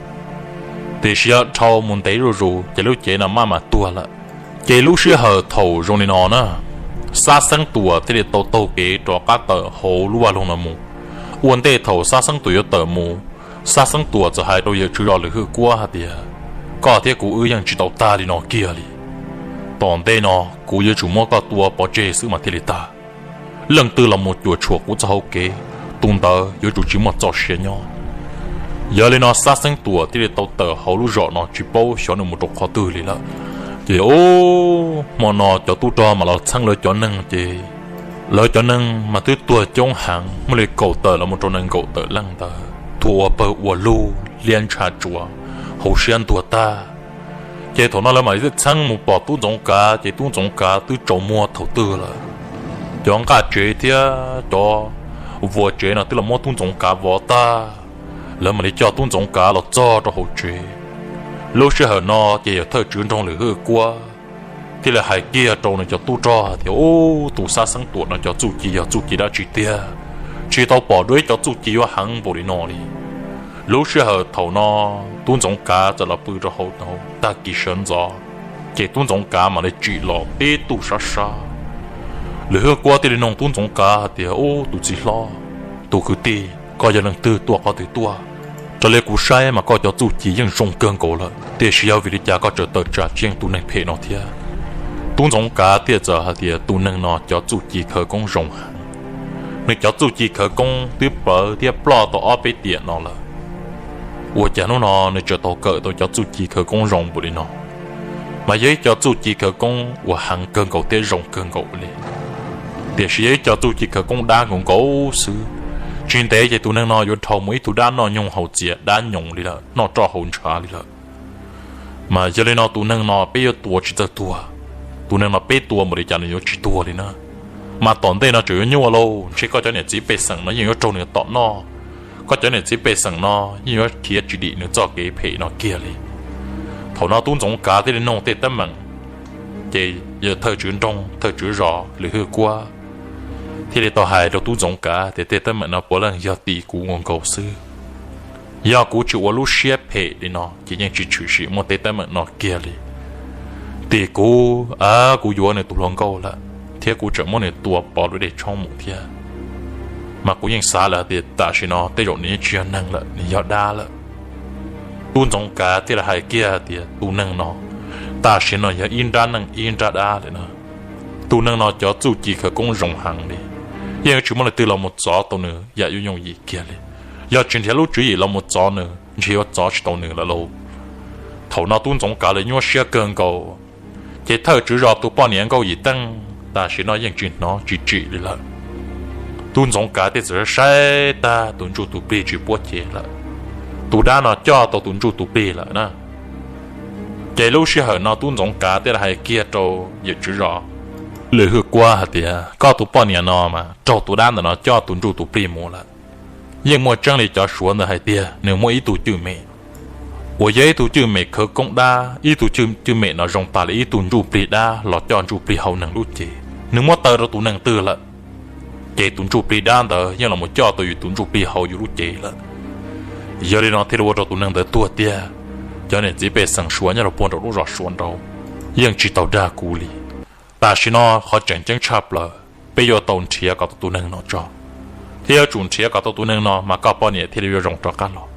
Tiam sis yog dhau mus ntev zuj zus ces lub cev no maj mam tuag lawm. Ces lub sij hawm thaum zoo li no na, Xab Xeeb Tuam thiaj li tau taug kev rov qab tawm hauv lub vaj loog no mus. Ua ntej thaum Xab Xeeb Tuam yuav tawm mus, Xab Xeeb Tuam txawm hais rau yawm tswv zos Lwm Hwj Kuab hais tias, koj thiab kuv wb yeej tsis tau tag li no kiag li. Tom ntej no kuv yuav tsum muab koj tua pov tseg xwb mas thiaj li tag. Leej twg los mus cuam tshuam kuv txoj hauv kev, tus ntawd yuav tsum tsis muaj txoj sia nyob. Yog li no Xab Xeeb Tuam thiaj li tau tawm hauv lub zos no tsis paub xyov nws mus rau qhov twg li lawm. Ces ub, hmo no cov tub rog mas los txheeb lawv cov neeg ces lawv cov neeg mas twb tuag coob heev, muaj li kaum tawm los mus rau nees nkaum tawm leej ntawd, tuag ua pawg ua lug liab ntsha tsuas, hauv siab ntuag tag. Ces thaum no lawv mam li txheeb mus pom Tub Ntxoov Kav ces Tub Ntxoov Kav twb tsaus muag thaum twg lawm. Cov nqaj tsev thiab cov vuas tsev no twb los muab Tub Ntxoov Kav vov tag. Lawv mam li coj Tub Ntxoov Kav los txog rau hauv tsev. Lub sij hawm no ces yawg thawj tswv nroog Lwm Hwj Kuab thiaj li hais kiag rau nws cov tub rog hais tias, ub, tus Xab Xeeb Tuam no cov txuj ci yog txuj ci dab tsi tiag, tsis tau pom dua ib cov txuj ci yuav heev npaum li no li. Lub sij hawm thaum no Tub Ntxoov Kav txawm los pw rau hauv tag kis sawv ntxov, ces Tub Ntxoov Kav mam li tsim los tib tug sab sab. Lwm Hwj Kuab thiaj li nug Tub Ntxoov Kav hais tias, ub, tus txiv hlob, tus kwv tij, koj yog leej twg tuaj qhov twg tuaj? Raws li kuv saib mas koj cov txuj ci yeej zoo kawg nkaus lawm, tiam sis yog vim li cas koj tseem tawm tsam tsis yeej tus neeg phem no thiab? Tub Ntxoov Kav thiaj txawm hais tias tus neeg no cov txuj ci khawv koob zoo heev. Nws cov txuj ci khawv koob twb plawv thiab ploj tau ob peb tiam no lawm. Ua cas hnub no nws tseem tau kawm tau cov txuj ci khawv koob zoo npaum li no? Mas yog ib co txuj ci khawv koob uas heev kawg nkaus thiab zoo kawg nkaus li, tiam sis yog ib co txuj ci khawv koob dab nkaus nkaus xwb. Tsis ntev ces tus neeg no yuav dhau mus ib tug dab noj nyoog haus txias dab nyoos li lawm, noj roj haus ntshav li lawm. Mas yog li no tus neeg no peb yuav tua tsis txawj tuag. Tus neeg no peb tua npaum li cas nws yuav tsis tuag li na. Mas tom ntej no tseem yuav nyuaj lauj, ntshe koj cov niam txiv pej xeem no yeej yuav raug nws tom noj. Koj cov niam txiv pej xeem no yeej yuav khiav tsis dim nws txoj kev phem no kiag li. Thaum no Tub Ntxoov Kav thiaj li nug tej teeb meem, ces yawg thawj tswv nroog thawj tswv zos Lwm Hwj Kuab thiaj li tau hais rau Tub Ntxoov Kav tias tej teeb meem no puav leej yog tim kuv nkaus nkaus xwb. Yog kuv tsis ua lub siab phem li no ces yeej tsis tshwm sim muaj tej teeb meem no kiag li. Tim kuv, kuv yuav nws tus hluas nkauj lawm, thiab kuv tseem muab nws tua pov lub dej tshoob mus thiab. Mas kuv yeej xav lawm hais tias tam sim no tej zaum nws yeej tsis yog neeg lawm, nws yog dab lawm. Tub Ntxoov Kav thiaj li hais kiag hais tias tus neeg no tam sim no yog ib nrab neeg ib nrab dab lawm na. Tus neeg no cov txuj ci khawv koob zoo heev li, yeej tsis muaj leej twg los mus txov tau nws yam yooj yooj yim kiag li. Yog tsis nrhiav lub tswv yim los mus txov nws ntshe yuav txov tsis tau nws lawm lauj. Thaum no Tub Ntxoov Kav lawv nyuaj siab kawg nkaus, ces thawj tswv zos tus poj niam Nkauj Yim Teej tam sim no yeej tsis hnov tsis tsim li lawm. Tub Ntxoov Kav thiaj txawm saib tag tus ntsuj tus plig tsis puab cev lawm, tus dab no coj tau tus ntsuj tus plig lawm na. Ces lub sij hawm no Tub Ntxoov Kav thiaj li hais kiag rau yawm tswv zos Lwm Hwj Kuab hais tias koj tus poj niam no mas raug tus dab ntawm no coj tus ntsuj tus plig mus lawm. Yeej muaj tseeb li cov suav ntawd hais tiag, nws muaj ib tug cwj mem uas yog ib tug cwj mem khawv koob dab, ib tug cwj mem no zoo tas li ib tug ntsuj plig dab los coj ntsuj plig hauv neeg lub cev. Nws muab taw rau tus neeg twg lawm, ces tus ntsuj plig dab ntawd yeej los mus coj tau yus tus ntsuj plig hauv yus lub cev lawm. Yog li no thiaj li ua rau tus neeg ntawd tuag tiag. Cov niam txiv pej xeem suav nyob rau puag nraum lub zos suav nraud yeej tsis tau dag kuv li. Tam sim no qhov tseem ceeb tshaj plaws peb yuav tau nrhiav kom tau tus neeg no tso, thiab yuav tsum nrhiav kom tau tus neeg no mas koj poj niam thiaj li yuav zoo rov qab los.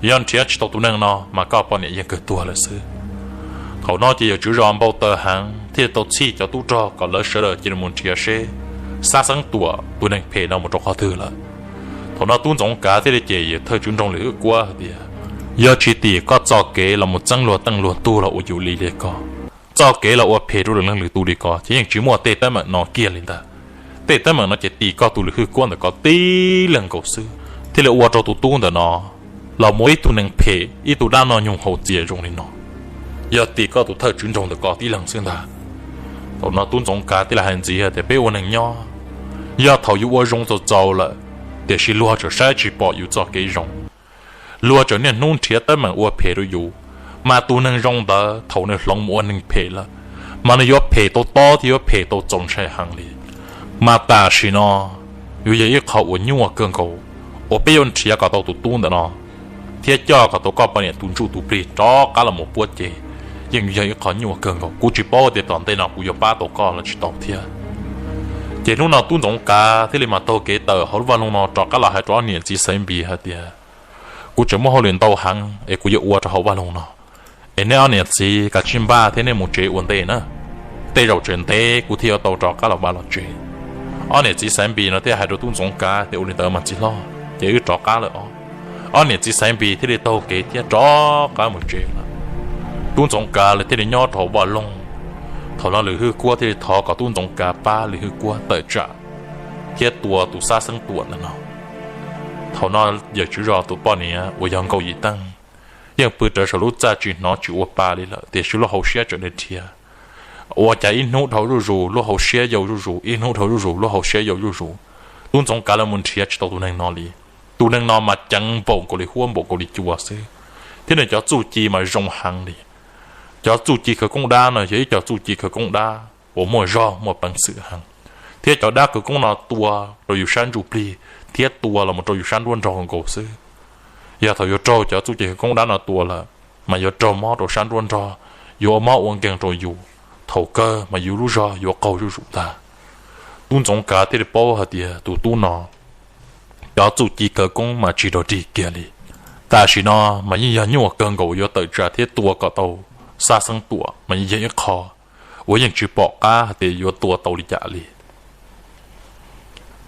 Yog nrhiav tsis tau tus neeg no mas koj poj niam yeej kawg tuag lawm xwb. Thaum no ces yawm tswv zos npau taws heev thiaj li tau txhij cov tub rog kom lawv sawv daws cia li mus nrhiav seb Xab Xeeb Tuam tus neeg phem no mus rau qhov twg lawm. Thaum no Tub Ntxoov Kav thiaj li cem yawm thawj tswv nroog Lwm Hwj Kuab hais tias, yog tsis tim koj txoj kev los mus txeeb luag teej luag tug los ua yus li li ko, txoj kev los ua phem rau lwm leej lwm tus li ko ces yeej tsis muaj tej teeb meem no kiag li ntag. Tej teeb meem no ces tim koj tus Lwm Hwj Kuab ntawm ko tib leeg nkaus xwb thiaj li ua rau tus tub ntawm no los mus ib tug neeg phem ib tug dab noj nyoog haus txias zoo li no. Yog tim koj tus thawj tswv nroog ntawm ko tib leeg xwb ntag. Thaum no Tub Ntxoov Kav thiaj li hais ntxiv tias peb ua neeg nyob, yog thaum yus ua zoo txaus txaus lawm, tiam sis luag tseem saib tsis pom yus txoj kev zoo, luag tseem niaj hnub nrhiav teeb meem ua phem rau yus, mas tus neeg zoo ntawd thaum nws hloov mus ua neeg phem lawm, mas nws yuav phem tau tob thiab yuav phem tau txaus ntshai heev li. Mas tam sim no yuav yog ib qho uas nyuaj kawg nkaus uas peb yuav nrhiav kom tau tus tub ntawm no thiab coj kom tau koj poj niam tus ntsuj tus plig rov qab los mus puab ceg, yeej yog ib qho nyuaj kawg nkaus. Kuv tsis paub tias tom ntej no kuv yuav pab tau koj los tsis tau thiab. Ces hnub no tub Ntxoov Kav thiaj li mas taug kev tawm hauv lub vaj loog no rov qab los hais rau ob niam txiv Xaiv Npis hais tias, kuv tseem muaj hauj lwm ntau heev es kuv yuav ua rau hauv vaj loog no, es nej ob niam txiv kav tsij npaj thiab nej mus tsev ua ntej na. Tej zaum tseem ntev kuv thiaj yuav tau rov qab los vaj los tsev. Ob niam txiv Xaiv Npis no thiaj hais rau tub Ntxoov Kav tias, ua li ntawd mas txiv hlob, ces wb rov qab lawm os. Ob niam txiv Xaiv Npis thiaj li taug kev thiab rov qab mus tsev lawm. Tub Ntxoov Kav lawv thiaj li nyob rau hauv vaj loog. Thaum no Lwm Hwj Kuab thiaj li thov kom tub Ntxoov Kav pab Lwm Hwj Kuab tawm tsam thiab tua tus Xab Xeeb Tuam ntawm no. Thaum no yawm tswv zos tus poj niam uas yog Nkauj Yim Teej yeej pw rawv saum lub txaj tsis hnov tsis ua pa li lawm, tiam sis lub hauv siab tseem li rhiav. Ua cas ib hnub dhau zuj zus, lub hauv siab yau zuj zus, ib hnub dhau zuj zus, lub hauv siab yau zuj zus. Tub Ntxoov Kav lawv mus nrhiav tsis tau tus neeg no li. Tus neeg no mas ceev npaum nkaus li huab npaum nkaus li cua xwb, thiab nws cov txuj ci mas zoo heev li. Cov txuj ci khawv koob dab no yog ib co txuj ci khawv koob dab uas muaj zog muaj peev xwm heev, thiab cov dab khawv koob no tua rau yus sab ntsuj plig thiab tua los mus rau yus sab nruab nrog nkaus xwb. Yog thaum yuav raug cov txuj ci khawv koob dab no tua lawm, mas yuav raug mob rau sab nruab nrog, yuav ua mob ua nkeeg rau yus, thaum kawg mas yus lub zog yuav qaug zuj zus ntag. Tub Ntxoov Kav thiaj li paub hais tias tus tub no cov txuj ci khawv koob mas tsis rog dig kiag li. Tam sim no mas yeej yog nyuaj kawg nkaus yuav tawm tsam thiab tua kom tau Xab Xeeb Tuam mas yeej yog ib qho uas yeej tsis pom qab hais tias yuav tua tau li cas li.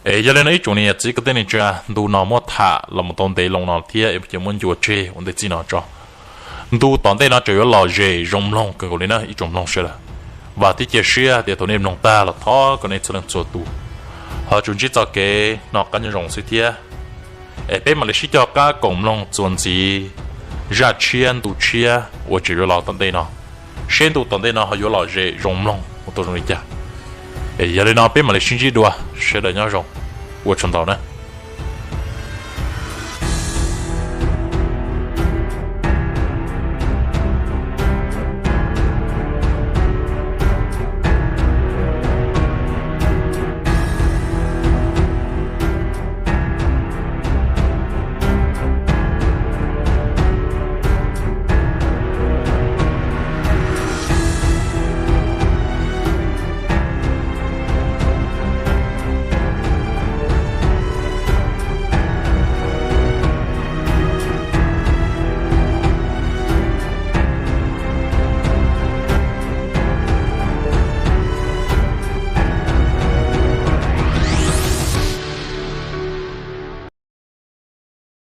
Es yog li no ib tsoom niam txiv kwv tij neej tsa, ntu no muab tham los mus tau ntev loo no thiab es ces muab ncua tseg ua ntej txij no tso. Ntu tom ntej no tseem yuav lom zem zoo mloog kawg nkaus li na ib tsoom mloog sawv daws. Vam thiab cia siab tias thaum nej mloog tag los thov kom nej txhua leej txhua tus ho tsuas ntsib txoj kev noj qab nyob zoo xwb thiab. Es peb mam li sib cog qab koom mloog txuas ntxiv zaj tshiab ntu tshiab uas tseem yuav los tom ntej no, seb ntu tom ntej no ho yuav lom zem zoo mloog mus tau zoo li cas. Es yog li no peb mam li sib ntsib dua, sawv daws nyob zoo, ua tsaug ntau na.